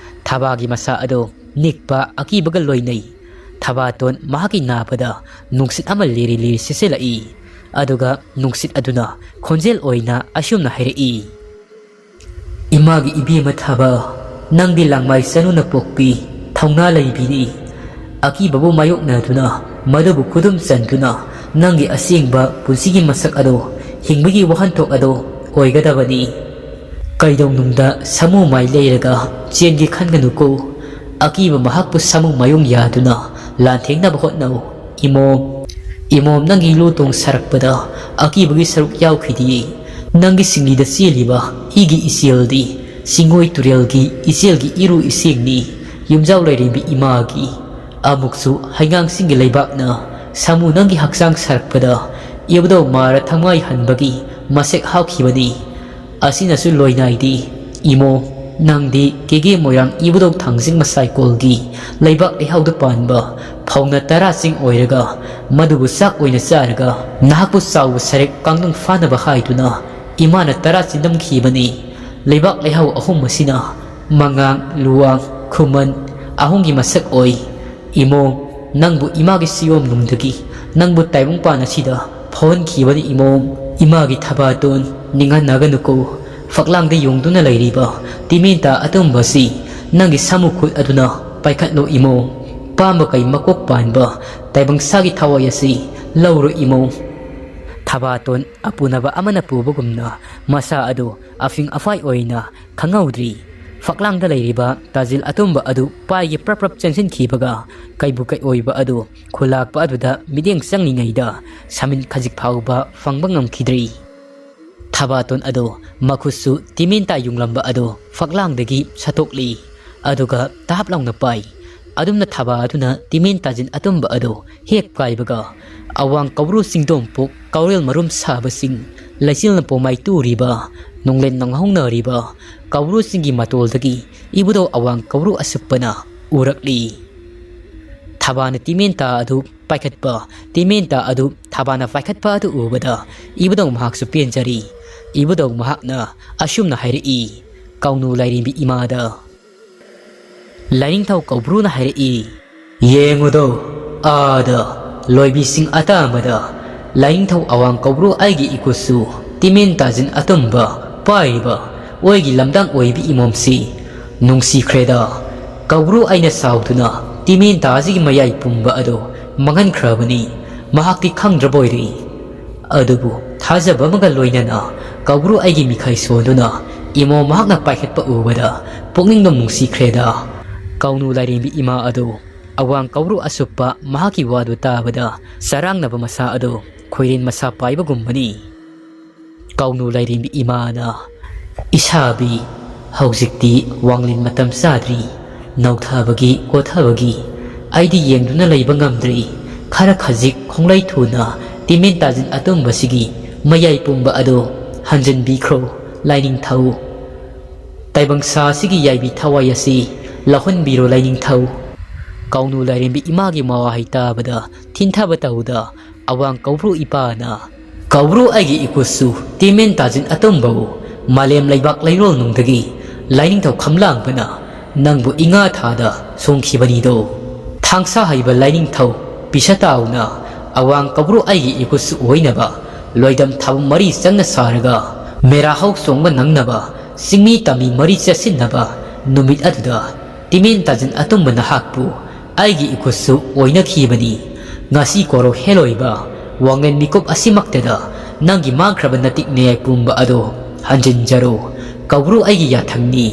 ꯊꯕꯥꯒꯤ ꯃꯁꯥ ꯑꯗꯨ ꯅꯤꯛꯄ ꯑꯀꯤꯕꯒ ꯂꯣꯏꯅꯩ꯫ ꯊꯕꯥꯇꯣꯟ ꯃꯍꯥꯛꯀꯤ ꯅꯥꯕꯗ ꯅꯨꯡꯁꯤꯠ ꯑꯃ ꯂꯤꯔꯤ ꯂꯤꯔꯤ ꯁꯤꯠꯆꯤꯜꯂꯛꯏ꯫ ꯑꯗꯨꯒ ꯅꯨꯡꯁꯤꯠ ꯑꯗꯨꯅ ꯈꯣꯟꯖꯦꯜ ꯑꯣꯏꯅ ꯑꯁꯨꯝꯅ ꯍꯥꯏꯔꯛꯏ, "ꯏꯃꯥꯒꯤ ꯏꯕꯦꯝꯃ ꯊꯥꯕ, ꯅꯪꯗꯤ ꯂꯥꯡꯃꯥꯏ ꯆꯅꯨꯅ ꯄꯣꯛꯄꯤ ꯊꯧꯅꯥ ꯂꯩꯕꯤꯅꯤ꯫ ꯑꯀꯤꯕꯕꯨ ꯃꯥꯌꯣꯛꯅꯗꯨꯅ, ꯃꯗꯨꯕꯨ ꯈꯨꯗꯨꯝ ꯆꯟꯗꯨꯅ, ꯅꯪꯒꯤ ꯑꯁꯦꯡꯕ ꯄꯨꯟꯁꯤꯒꯤ ꯃꯁꯛ ꯑꯗꯣ, ꯍꯤꯡꯕꯒꯤ ꯋꯥꯍꯟꯊꯣꯛ ꯑꯗꯣ ꯑꯣꯏꯒꯗꯕꯅꯤ꯫ ꯀꯩꯗꯧꯅꯨꯡꯗ ꯁꯥꯃꯨ ꯃꯥꯏ ꯂꯩꯔꯒ ꯆꯦꯟꯒꯦ ꯈꯟꯒꯅꯨꯀꯣ꯫ ꯑꯀꯤꯕ ꯃꯍꯥꯛꯄꯨ ꯁꯥꯃꯨ ꯃꯥꯌꯣꯡ ꯌꯥꯗꯨꯅ ꯂꯥꯟꯊꯦꯡꯅꯕ ꯍꯣꯠꯅꯧ, ꯏꯃꯣꯝ꯫ ꯏꯃꯣꯝ, ꯅꯪꯒꯤ ꯂꯨ ꯇꯣꯡ ꯁꯥꯔꯛꯄꯗ ꯑꯀꯤꯕꯒꯤ ꯁꯔꯨꯛ ꯌꯥꯎꯈꯤꯗꯤꯌꯦ꯫ ꯅꯪꯒꯤ ꯁꯤꯡꯂꯤꯗ ꯆꯦꯜꯂꯤꯕ ꯏꯒꯤ ꯏꯆꯦꯜꯗꯤ ꯆꯤꯡꯉꯣꯏ ꯇꯨꯔꯦꯜꯒꯤ ꯏꯆꯦꯜꯒꯤ ꯏꯔꯨ ꯏꯁꯤꯡꯅꯤ, ꯌꯨꯝꯖꯥꯎ ꯂꯥꯏꯔꯦꯝꯕꯤ ꯏꯃꯥꯒꯤ꯫ ꯑꯃꯨꯛꯁꯨ ꯍꯩꯉꯥꯡꯁꯤꯡꯒꯤ ꯂꯩꯕꯥꯛꯅ ꯁꯥꯃꯨ ꯅꯪꯒꯤ ꯍꯛꯆꯥꯡ ꯁꯥꯔꯛꯄꯗ ꯏꯕꯨꯙꯧ ꯃꯥꯔ ꯊꯃꯥꯏ ꯍꯟꯕꯒꯤ ꯃꯁꯦꯛ ꯍꯥꯞꯈꯤꯕꯅꯤ꯫ ꯑꯁꯤꯅꯁꯨ ꯂꯣꯏꯅꯥꯏꯗꯦ, ꯏꯃꯣ, ꯅꯪꯗꯤ ꯀꯦꯒꯦ ꯃꯣꯏꯔꯥꯡ ꯏꯕꯨꯙꯧ ꯊꯥꯡꯖꯤꯡ ꯃꯁꯥꯏꯀꯣꯜꯒꯤ ꯂꯩꯕꯥꯛ ꯂꯩꯍꯥꯎꯗ ꯄꯥꯟꯕ ꯐꯧꯅ ꯇꯔꯥ ꯆꯤꯡ ꯑꯣꯏꯔꯒ, ꯃꯗꯨꯕꯨ ꯆꯥꯛ ꯑꯣꯏꯅ ꯆꯥꯔꯒ, ꯅꯍꯥꯛꯄꯨ ꯆꯥꯎꯕ ꯁꯔꯦꯛ ꯀꯥꯡꯅꯨꯡ ꯐꯥꯅꯕ ꯍꯥꯏꯗꯨꯅ ꯏꯃꯥꯅ ꯇꯔꯥ ꯆꯤꯟꯗꯝꯈꯤꯕꯅꯤ꯫ ꯂꯩꯕꯥꯛ ꯂꯩꯍꯥꯎ ꯑꯍꯨꯝ ꯑꯁꯤꯅ ꯃꯉꯥꯡ, ꯂꯨꯋꯥꯡ, ꯈꯨꯃꯟ ꯑꯍꯨꯝꯒꯤ ꯃꯁꯛ ꯑꯣꯏ꯫ ꯏꯃꯣ, ꯅꯪꯕꯨ ꯏꯃꯥꯒꯤ ꯆꯤꯌꯣꯝꯅꯨꯡꯗꯒꯤ ꯅꯪꯕꯨ ꯇꯥꯏꯕꯪꯄꯥꯟ ꯑꯁꯤꯗ ꯐꯥꯎꯍꯟꯈꯤꯕꯅꯤ ꯏꯃꯣ꯫ ꯏꯃꯥꯒꯤ ꯊꯕꯥꯇꯣꯟ ꯅꯤꯡꯍꯟꯅꯒꯅꯨꯀꯣ꯫ ꯐꯛꯂꯥꯡꯗ ꯌꯣꯡꯗꯨꯅ ꯂꯩꯔꯤꯕ ꯇꯤꯃꯦꯟꯇꯥ ꯑꯇꯨꯝꯕ ꯑꯁꯤ ꯅꯪꯒꯤ ꯁꯥꯃꯨ ꯈꯨꯠ ꯑꯗꯨꯅ ꯄꯥꯏꯈꯠꯂꯣ ꯏꯃꯣ꯫ ꯄꯥꯝꯕ ꯀꯩ ꯃꯀꯣꯛ ꯄꯥꯟꯕ ꯇꯥꯏꯕꯪ ꯁꯥꯒꯤ ꯊꯋꯥꯏ ꯑꯁꯤ ꯂꯧꯔꯣ ꯏꯃꯣ꯫ ꯊꯕꯥꯇꯣꯟ ꯑꯄꯨꯅꯕ ꯑꯃꯅ ꯄꯨꯕꯒꯨꯝꯅ ꯃꯁꯥ ꯑꯗꯨ ꯑꯐꯤꯡ ꯑꯐꯥꯏ ꯑꯣꯏꯅ ꯈꯪꯍꯧꯗ꯭ꯔꯤ꯫ ꯐꯛꯂꯥꯡꯗ ꯂꯩꯔꯤꯕ ꯇꯥꯖꯤꯜ ꯑꯇꯨꯝꯕ ꯑꯗꯨ ꯄꯥꯏꯒꯤ ꯄ꯭ꯔꯞ ꯄ꯭ꯔꯞ ꯆꯦꯟꯁꯤꯟꯈꯤꯕꯒ ꯀꯩꯕꯨ ꯀꯩꯑꯣꯏꯕ ꯑꯗꯨ ꯈꯨꯂꯥꯛꯄ ꯑꯗꯨꯗ ꯃꯤꯠꯌꯦꯡ ꯆꯪꯂꯤꯉꯩꯗ ꯁꯃꯤꯟ ꯈꯖꯤꯛ ꯐꯥꯎꯕ ꯐꯪꯕ ꯉꯝꯈꯤꯗ꯭ꯔꯤ꯫ ꯊꯕꯥꯇꯣꯟ ꯑꯗꯨ ꯃꯈꯨꯠꯁꯨ ꯇꯤꯃꯦꯟꯇꯥ ꯌꯨꯡꯂꯝꯕ ꯑꯗꯨ ꯐꯛꯂꯥꯡꯗꯒꯤ ꯁꯠꯇꯣꯛꯂꯤ꯫ ꯑꯗꯨꯒ ꯇꯥꯞ ꯂꯥꯎꯅ ꯄꯥꯏ꯫ ꯑꯗꯨꯝꯅ ꯊꯕꯥ ꯑꯗꯨꯅ ꯇꯤꯃꯦꯟ ꯇꯥꯖꯤꯟ ꯑꯇꯨꯝꯕ ꯑꯗꯨ ꯍꯦꯛ ꯄꯥꯏꯕꯒ, ꯑꯋꯥꯡ ꯀꯧꯕ꯭ꯔꯨ ꯆꯤꯡꯗꯣꯝꯄꯣꯛ ꯀꯧꯔꯦꯜ ꯃꯔꯨꯝ ꯁꯥꯕꯁꯤꯡ, ꯂꯩꯆꯤꯜꯅ ꯄꯣꯃꯥꯏ ꯇꯨꯔꯤꯕ, ꯅꯣꯡꯂꯦꯟ ꯅꯪꯍꯧꯅꯔꯤꯕ ꯀꯧꯕ꯭ꯔꯨꯁꯤꯡꯒꯤ ꯃꯇꯣꯜꯗꯒꯤ ꯏꯕꯨꯙꯧ ꯑꯋꯥꯡ ꯀꯧꯕ꯭ꯔꯨ ꯑꯁꯨꯞꯄꯅ ꯎꯔꯛꯂꯤ꯫ ꯊꯕꯥꯅ ꯇꯤꯃꯦꯟꯇꯥ ꯑꯗꯨ ꯄꯥꯏꯈꯠꯄ, ꯇꯤꯃꯦꯟꯇꯥ ꯑꯗꯨ ꯊꯕꯥꯅ ꯄꯥꯏꯈꯠꯄ ꯑꯗꯨ ꯎꯕꯗ ꯏꯕꯨꯙꯧ ꯃꯍꯥꯛꯁꯨ ꯄꯦꯟꯖꯔꯤ꯫ ꯏꯕꯨꯙꯧ ꯃꯍꯥꯛꯅ ꯑꯁꯨꯝꯅ ꯍꯥꯏꯔꯛꯏ, ꯀꯥꯎꯅꯨ ꯂꯥꯏꯔꯦꯝꯕꯤ ꯏꯃꯥꯗ꯫ ꯂꯥꯏꯅꯤꯡꯊꯧ ꯀꯧꯕ꯭ꯔꯨꯅ ꯍꯥꯏꯔꯛꯏ, ꯌꯦꯡꯉꯨꯗꯧ, ꯑꯥꯗ ꯂꯣꯏꯕꯤꯁꯤꯡ ꯑꯇꯥꯕꯗ ꯂꯥꯏꯅꯤꯡꯊꯧ ꯑꯋꯥꯡ ꯀꯧꯕ꯭ꯔꯨ ꯑꯩꯒꯤ ꯏꯈꯨꯠꯁꯨ ꯇꯤꯃꯦꯟ ꯇꯥꯖꯤꯟ ꯑꯇꯨꯝꯕ ꯄꯥꯏꯔꯤꯕ ꯑꯣꯏꯒꯤ ꯂꯝꯗꯥꯡ ꯑꯣꯏꯕꯤ ꯏꯃꯣꯝꯁꯤ ꯅꯨꯡꯁꯤꯈ꯭ꯔꯦꯗ꯫ ꯀꯧꯕ꯭ꯔꯨ ꯑꯩꯅ ꯁꯥꯎꯗꯨꯅ ꯇꯤꯃꯦꯟ ꯇꯥꯖꯤꯒꯤ ꯃꯌꯥꯏ ꯄꯨꯝꯕ ꯑꯗꯨ ꯃꯥꯡꯍꯟꯈ꯭ꯔꯕꯅꯤ꯫ ꯃꯍꯥꯛꯇꯤ ꯈꯪꯗ꯭ꯔꯕꯣꯏꯔꯤ꯫ ꯑꯗꯨꯕꯨ ꯊꯥꯖꯕ ꯑꯃꯒ ꯂꯣꯏꯅꯅ ꯀꯧꯕ꯭ꯔꯨ ꯑꯩꯒꯤ ꯃꯤꯈꯥꯏ ꯁꯣꯟꯗꯨꯅ ꯏꯃꯣ ꯃꯍꯥꯛꯅ ꯄꯥꯏꯈꯠꯄ ꯎꯕꯗ ꯄꯨꯛꯅꯤꯡꯗꯣ ꯅꯨꯡꯁꯤꯈ꯭ꯔꯦꯗ꯫ ꯀꯧꯅꯨ ꯂꯥꯏꯔꯦꯝꯕꯤ ꯏꯃꯥ ꯑꯗꯨ ꯑꯋꯥꯡ ꯀꯧꯕ꯭ꯔꯨ ꯑꯁꯨꯞꯄ ꯃꯍꯥꯛꯀꯤ ꯋꯥꯗꯨ ꯇꯥꯕꯗ ꯆꯔꯥꯡꯅꯕ ꯃꯁꯥ ꯑꯗꯨ ꯈꯣꯏꯔꯦꯟ ꯃꯁꯥ ꯄꯥꯏꯕꯒꯨꯝꯕꯅꯤ꯫ ꯀꯧꯅꯨ ꯂꯥꯏꯔꯦꯝꯕꯤ ꯏꯃꯥꯅ, "ꯏꯁꯥꯕꯤ, ꯍꯧꯖꯤꯛꯇꯤ ꯋꯥꯡꯂꯦꯟ ꯃꯇꯝ ꯆꯥꯗ꯭ꯔꯤ꯫ ꯅꯧꯊꯕꯒꯤ ꯀꯣꯊꯕꯒꯤ ꯑꯩꯗꯤ ꯌꯦꯡꯗꯨꯅ ꯂꯩꯕ ꯉꯝꯗ꯭ꯔꯤ꯫ ꯈꯔ ꯈꯖꯤꯛ ꯈꯣꯡꯂꯩ ꯊꯨꯅ ꯇꯤꯃꯦꯟ ꯇꯥꯖꯤꯟ ꯑꯇꯨꯝꯕꯁꯤꯒꯤ ꯃꯌꯥꯏ ꯄꯨꯝꯕ ꯑꯗꯨ ꯍꯟꯖꯤꯟꯕꯤꯈ꯭ꯔꯣ ꯂꯥꯏꯅꯤꯡꯊꯧ꯫ ꯇꯥꯏꯕꯪꯁꯥ ꯑꯁꯤꯒꯤ ꯌꯥꯏꯕꯤ ꯊꯋꯥꯏ ꯑꯁꯤ ꯂꯧꯍꯟꯕꯤꯔꯣ ꯂꯥꯏꯅꯤꯡꯊꯧ꯫" ꯀꯧꯅꯨ ꯂꯥꯏꯔꯦꯝꯕꯤ ꯏꯃꯥꯒꯤ ꯃꯋꯥꯍꯩ ꯇꯥꯕꯗ ꯊꯤꯟꯊꯕ ꯇꯧꯗ ꯑꯋꯥꯡ ꯀꯧꯕ꯭ꯔꯨ ꯏꯄꯥꯅ, "ꯀꯧꯕ꯭ꯔꯨ ꯑꯩꯒꯤ ꯏꯈꯨꯠꯁꯨ ꯇꯤꯃꯦꯟ ꯇꯥꯖꯤꯟ ꯑꯇꯨꯝꯕꯕꯨ ꯃꯥꯂꯦꯝ ꯂꯩꯕꯥꯛ ꯂꯩꯔꯣꯜꯅꯨꯡꯗꯒꯤ ꯂꯥꯏꯅꯤꯡꯊꯧ ꯈꯝꯂꯥꯡꯕꯅ ꯅꯪꯕꯨ ꯏꯉꯥ ꯊꯥꯗ ꯁꯣꯡꯈꯤꯕꯅꯤꯗꯣ꯫ ꯊꯥꯡꯁꯥ ꯍꯩꯕ ꯂꯥꯏꯅꯤꯡꯊꯧ ꯄꯤꯁꯥ ꯇꯥꯎꯅ ꯑꯋꯥꯡ ꯀꯧꯕ꯭ꯔꯨ ꯑꯩꯒꯤ ꯏꯈꯨꯠꯁꯨ ꯑꯣꯏꯅꯕ ꯂꯣꯏꯗꯝ ꯊꯥꯕ ꯃꯔꯤ ꯆꯪꯅ ꯁꯥꯔꯒ ꯃꯦꯔꯥ ꯍꯧ ꯆꯣꯡꯕ ꯅꯪꯅꯕ ꯆꯤꯡꯃꯤ ꯇꯝꯃꯤ ꯃꯔꯤ ꯆꯦꯠꯁꯤꯟꯅꯕ ꯅꯨꯃꯤꯠ ꯑꯗꯨꯗ ꯇꯤꯃꯦꯟ ꯇꯥꯖꯤꯟ ꯑꯇꯨꯝꯕ ꯅꯍꯥꯛꯄꯨ ꯑꯩꯒꯤ ꯏꯈꯨꯠꯁꯨ ꯑꯣꯏꯅꯈꯤꯕꯅꯤ꯫ ꯉꯁꯤ ꯀꯣꯔꯧ ꯍꯦꯜꯂꯣꯏꯕ ꯋꯥꯡꯂꯦꯟ ꯃꯤꯀꯨꯞ ꯑꯁꯤꯃꯛꯇꯗ ꯅꯪꯒꯤ ꯃꯥꯡꯈ꯭ꯔꯕ ꯅꯇꯤꯛ ꯅꯌꯥꯏ ꯄꯨꯝꯕ ꯑꯗꯣ ꯍꯟꯖꯤꯟꯖꯔꯣ꯫ ꯀꯧꯕ꯭ꯔꯨ ꯑꯩꯒꯤ ꯌꯥꯊꯪꯅꯤ꯫"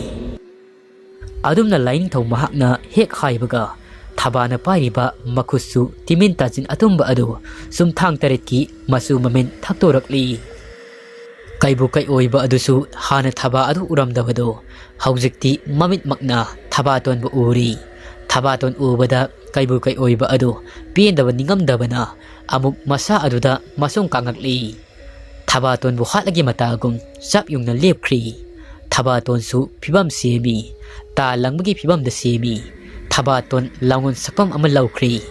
ꯑꯗꯨꯝꯅ ꯂꯥꯏꯅꯤꯡꯊꯧ ꯃꯍꯥꯛꯅ ꯍꯦꯛ ꯍꯥꯏꯕꯒ ꯊꯕꯥꯅ ꯄꯥꯏꯔꯤꯕ ꯃꯈꯨꯠꯁꯨ ꯇꯤꯃꯤꯟ ꯇꯥꯖꯤꯟ ꯑꯇꯨꯝꯕ ꯑꯗꯨ ꯆꯨꯝꯊꯥꯡ ꯇꯔꯦꯠꯀꯤ ꯃꯆꯨ ꯃꯃꯦꯟ ꯊꯛꯇꯣꯔꯛꯂꯤ꯫ ꯀꯩꯕꯨ ꯀꯩꯑꯣꯏꯕ ꯑꯗꯨꯁꯨ ꯍꯥꯟꯅ ꯊꯕꯥ ꯑꯗꯨ ꯎꯔꯝꯗꯕꯗꯣ ꯍꯧꯖꯤꯛꯇꯤ ꯃꯃꯤꯠꯃꯛꯅ ꯊꯕꯥꯇꯣꯟꯕꯨ ꯎꯔꯤ꯫ ꯊꯕꯥꯇꯣꯟ ꯎꯕꯗ ꯀꯩꯕꯨ ꯀꯩꯑꯣꯏꯕ ꯑꯗꯨ ꯄꯦꯟꯗꯕ ꯅꯤꯡꯉꯝꯗꯕꯅ ꯑꯃꯨꯛ ꯃꯁꯥ ꯑꯗꯨꯗ ꯃꯁꯨꯡ ꯀꯥꯡꯉꯛꯂꯤ꯫ ꯊꯕꯥꯇꯣꯟꯕꯨ ꯍꯥꯠꯂꯒꯦ ꯃꯇꯥꯒꯨꯝ ꯆꯞ ꯌꯨꯡꯅ ꯂꯦꯞꯈ꯭ꯔꯤ꯫ ꯊꯕꯥꯇꯣꯟꯁꯨ ꯐꯤꯕꯝ ꯁꯦꯝꯃꯤ꯫ ꯇꯥ ꯂꯪꯕꯒꯤ ꯐꯤꯕꯝꯗ ꯁꯦꯝꯃꯤ꯫ ꯊꯕꯥꯇꯣꯟ ꯂꯥꯡꯒꯣꯜ ꯁꯛꯐꯝ ꯑꯃ ꯂꯧꯈ꯭ꯔꯤ꯫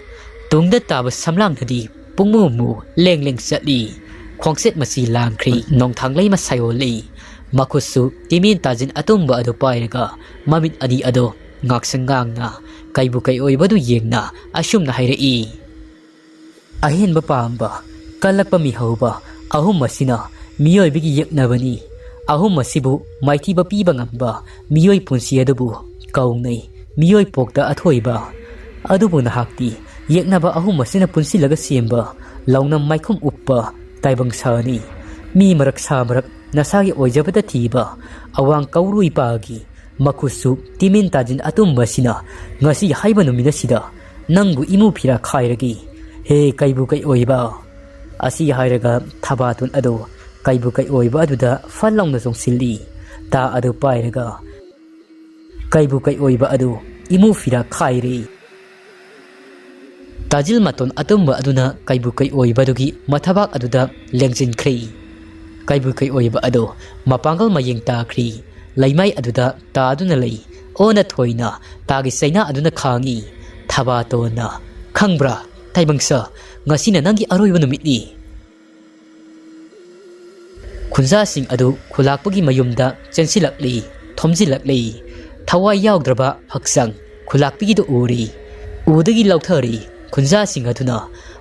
ꯇꯨꯡꯗ ꯇꯥꯕ ꯁꯝꯂꯥꯡꯗꯗꯤ ꯄꯨꯡꯃꯨ ꯃꯨ ꯂꯦꯡ ꯂꯦꯡ ꯆꯠꯂꯤ꯫ ꯈꯣꯡꯆꯠ ꯃꯆꯤ ꯂꯥꯡꯈ꯭ꯔꯤ꯫ ꯅꯣꯡꯊꯥꯡꯂꯩ ꯃꯁꯥꯏ ꯑꯣꯜꯂꯤ꯫ ꯃꯈꯨꯠꯁꯨ ꯇꯤꯃꯦꯟ ꯇꯥꯖꯤꯟ ꯑꯇꯨꯝꯕ ꯑꯗꯨ ꯄꯥꯏꯔꯒ ꯃꯃꯤꯠ ꯑꯅꯤ ꯑꯗꯨ ꯉꯥꯛꯁꯪ ꯉꯥꯡꯅ ꯀꯩꯕꯨ ꯀꯩꯑꯣꯏꯕꯗꯨ ꯌꯦꯡꯅ ꯑꯁꯨꯝꯅ ꯍꯥꯏꯔꯛꯏ꯫ ꯑꯍꯦꯟꯕ ꯄꯥꯝꯕ, ꯀꯜꯂꯛꯄ ꯃꯤꯍꯧꯕ ꯑꯍꯨꯝ ꯑꯁꯤꯅ ꯃꯤꯑꯣꯏꯕꯒꯤ ꯌꯦꯛꯅꯕꯅꯤ꯫ ꯑꯍꯨꯝ ꯑꯁꯤꯕꯨ ꯃꯥꯏꯊꯤꯕ ꯄꯤꯕ ꯉꯝꯕ ꯃꯤꯑꯣꯏ ꯄꯨꯟꯁꯤ ꯑꯗꯨꯕꯨ ꯀꯧꯅꯩ ꯃꯤꯑꯣꯏ ꯄꯣꯛꯇ ꯑꯊꯣꯏꯕ꯫ ꯑꯗꯨꯕꯨ ꯅꯍꯥꯛꯇꯤ ꯌꯦꯛꯅꯕ ꯑꯍꯨꯝ ꯑꯁꯤꯅ ꯄꯨꯟꯁꯤꯜꯂꯒ ꯁꯦꯝꯕ ꯂꯧꯅꯝ ꯃꯥꯏꯈꯨꯝ ꯎꯞꯄ ꯇꯥꯏꯕꯪ ꯁꯥꯅꯤ꯫ ꯃꯤ ꯃꯔꯛ ꯁꯥ ꯃꯔꯛ ꯅꯁꯥꯒꯤ ꯑꯣꯏꯖꯕꯗ ꯊꯤꯕ ꯑꯋꯥꯡ ꯀꯧꯔꯨꯏ ꯄꯥꯒꯤ ꯃꯈꯨꯠꯁꯨ ꯇꯤꯃꯤꯟ ꯇꯥꯖꯤꯟ ꯑꯇꯨꯝꯕꯁꯤꯅ ꯉꯁꯤ ꯍꯥꯏꯕ ꯅꯨꯃꯤꯠ ꯑꯁꯤꯗ ꯅꯪꯕꯨ ꯏꯃꯨ ꯐꯤꯔꯥ ꯈꯥꯏꯔꯒꯦ꯫ ꯍꯦ ꯀꯩꯕꯨ ꯀꯩꯑꯣꯏꯕ! ꯑꯁꯤ ꯍꯥꯏꯔꯒ ꯊꯕꯥꯇꯣꯟ ꯑꯗꯨ ꯀꯩꯕꯨ ꯀꯩꯑꯣꯏꯕ ꯑꯗꯨꯗ ꯐꯟ ꯂꯥꯎꯅ ꯆꯣꯡꯁꯤꯜꯂꯤ꯫ ꯇꯥ ꯑꯗꯨ ꯄꯥꯏꯔꯒ ꯀꯩꯕꯨ ꯀꯩꯑꯣꯏꯕ ꯑꯗꯨ ꯏꯃꯨ ꯐꯤꯔꯥ ꯈꯥꯏꯔꯦ꯫ ꯇꯥꯖꯤꯜ ꯃꯇꯣꯟ ꯑꯇꯨꯝꯕ ꯑꯗꯨꯅ ꯀꯩꯕꯨ ꯀꯩꯑꯣꯏꯕꯗꯨꯒꯤ ꯃꯊꯕꯥꯛ ꯑꯗꯨꯗ ꯂꯦꯡꯁꯤꯟꯈ꯭ꯔꯦ꯫ ꯀꯩꯕꯨ ꯀꯩꯑꯣꯏꯕ ꯑꯗꯨ ꯃꯄꯥꯡꯒꯜ ꯃꯌꯦꯡ ꯇꯥꯈ꯭ꯔꯦ꯫ ꯂꯩꯃꯥꯏ ꯑꯗꯨꯗ ꯇꯥꯗꯨꯅ ꯂꯩ꯫ ꯑꯣꯟꯅ ꯊꯣꯏꯅ ꯇꯥꯒꯤ ꯆꯩꯅꯥ ꯑꯗꯨꯅ ꯈꯥꯡꯏ꯫ ꯊꯕꯥꯇꯣꯟꯅ, "ꯈꯪꯕ꯭ꯔꯥ, ꯇꯥꯏꯕꯪꯁ, ꯉꯁꯤꯅ ꯅꯪꯒꯤ ꯑꯔꯣꯏꯕ ꯅꯨꯃꯤꯠꯅꯤ꯫" ꯈꯨꯟꯖꯥꯁꯤꯡ ꯑꯗꯨ ꯈꯨꯂꯥꯛꯄꯒꯤ ꯃꯌꯨꯝꯗ ꯆꯦꯟꯁꯤꯜꯂꯛꯂꯤ, ꯊꯣꯝꯖꯤꯜꯂꯛꯂꯤ꯫ ꯊꯋꯥꯏ ꯌꯥꯎꯗ꯭ꯔꯕ ꯍꯛꯆꯥꯡ ꯈꯨꯂꯥꯛꯄꯤꯒꯤꯗꯨ ꯎꯔꯤ꯫ ꯎꯗꯒꯤ ꯂꯧꯊꯔꯤ꯫ ꯈꯨꯟꯖꯥꯁꯤꯡ ꯑꯗꯨꯅ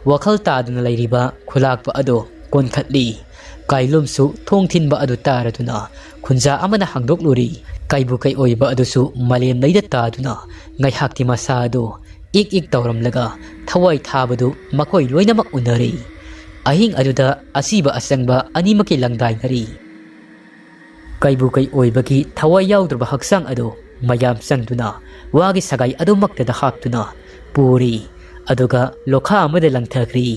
ꯋꯥꯈꯜ ꯇꯥꯗꯅ ꯂꯩꯔꯤꯕ ꯈꯨꯂꯥꯛꯄ ꯑꯗꯨ ꯀꯣꯟꯈꯠꯂꯤ꯫ ꯀꯥꯏꯂꯨꯝꯁꯨ ꯊꯣꯡ ꯊꯤꯟꯕ ꯑꯗꯨ ꯇꯥꯔꯗꯨꯅ ꯈꯨꯟꯖꯥ ꯑꯃꯅ ꯍꯥꯡꯗꯣꯛꯂꯨꯔꯤ꯫ ꯀꯩꯕꯨ ꯀꯩꯑꯣꯏꯕ ꯑꯗꯨꯁꯨ ꯃꯥꯂꯦꯝ ꯂꯩꯗ ꯇꯥꯗꯨꯅ ꯉꯥꯏꯍꯥꯛꯇꯤ ꯃꯁꯥ ꯑꯗꯨ ꯏꯛ ꯏꯛ ꯇꯧꯔꯝꯂꯒ ꯊꯋꯥꯏ ꯊꯥꯕꯗꯨ ꯃꯈꯣꯏ ꯂꯣꯏꯅꯃꯛ ꯎꯅꯔꯤ꯫ ꯑꯍꯤꯡ ꯑꯗꯨꯗ ꯑꯁꯤꯕ ꯑꯆꯪꯕ ꯑꯅꯤꯃꯛꯀꯤ ꯂꯪꯗꯥꯏꯅꯔꯤ꯫ ꯀꯩꯕꯨ ꯀꯩ ꯑꯣꯏꯕꯒꯤ ꯊꯋꯥꯏ ꯌꯥꯎꯗ꯭ꯔꯕ ꯍꯛꯆꯥꯡ ꯑꯗꯨ ꯃꯌꯥꯝ ꯆꯪꯗꯨꯅ ꯋꯥꯒꯤ ꯁꯒꯥꯏ ꯑꯗꯨꯃꯛꯇꯗ ꯍꯥꯞꯇꯨꯅ ꯄꯨꯔꯤ, ꯑꯗꯨꯒ ꯂꯣꯈꯥ ꯑꯃꯗ ꯂꯪꯊꯈ꯭ꯔꯤ꯫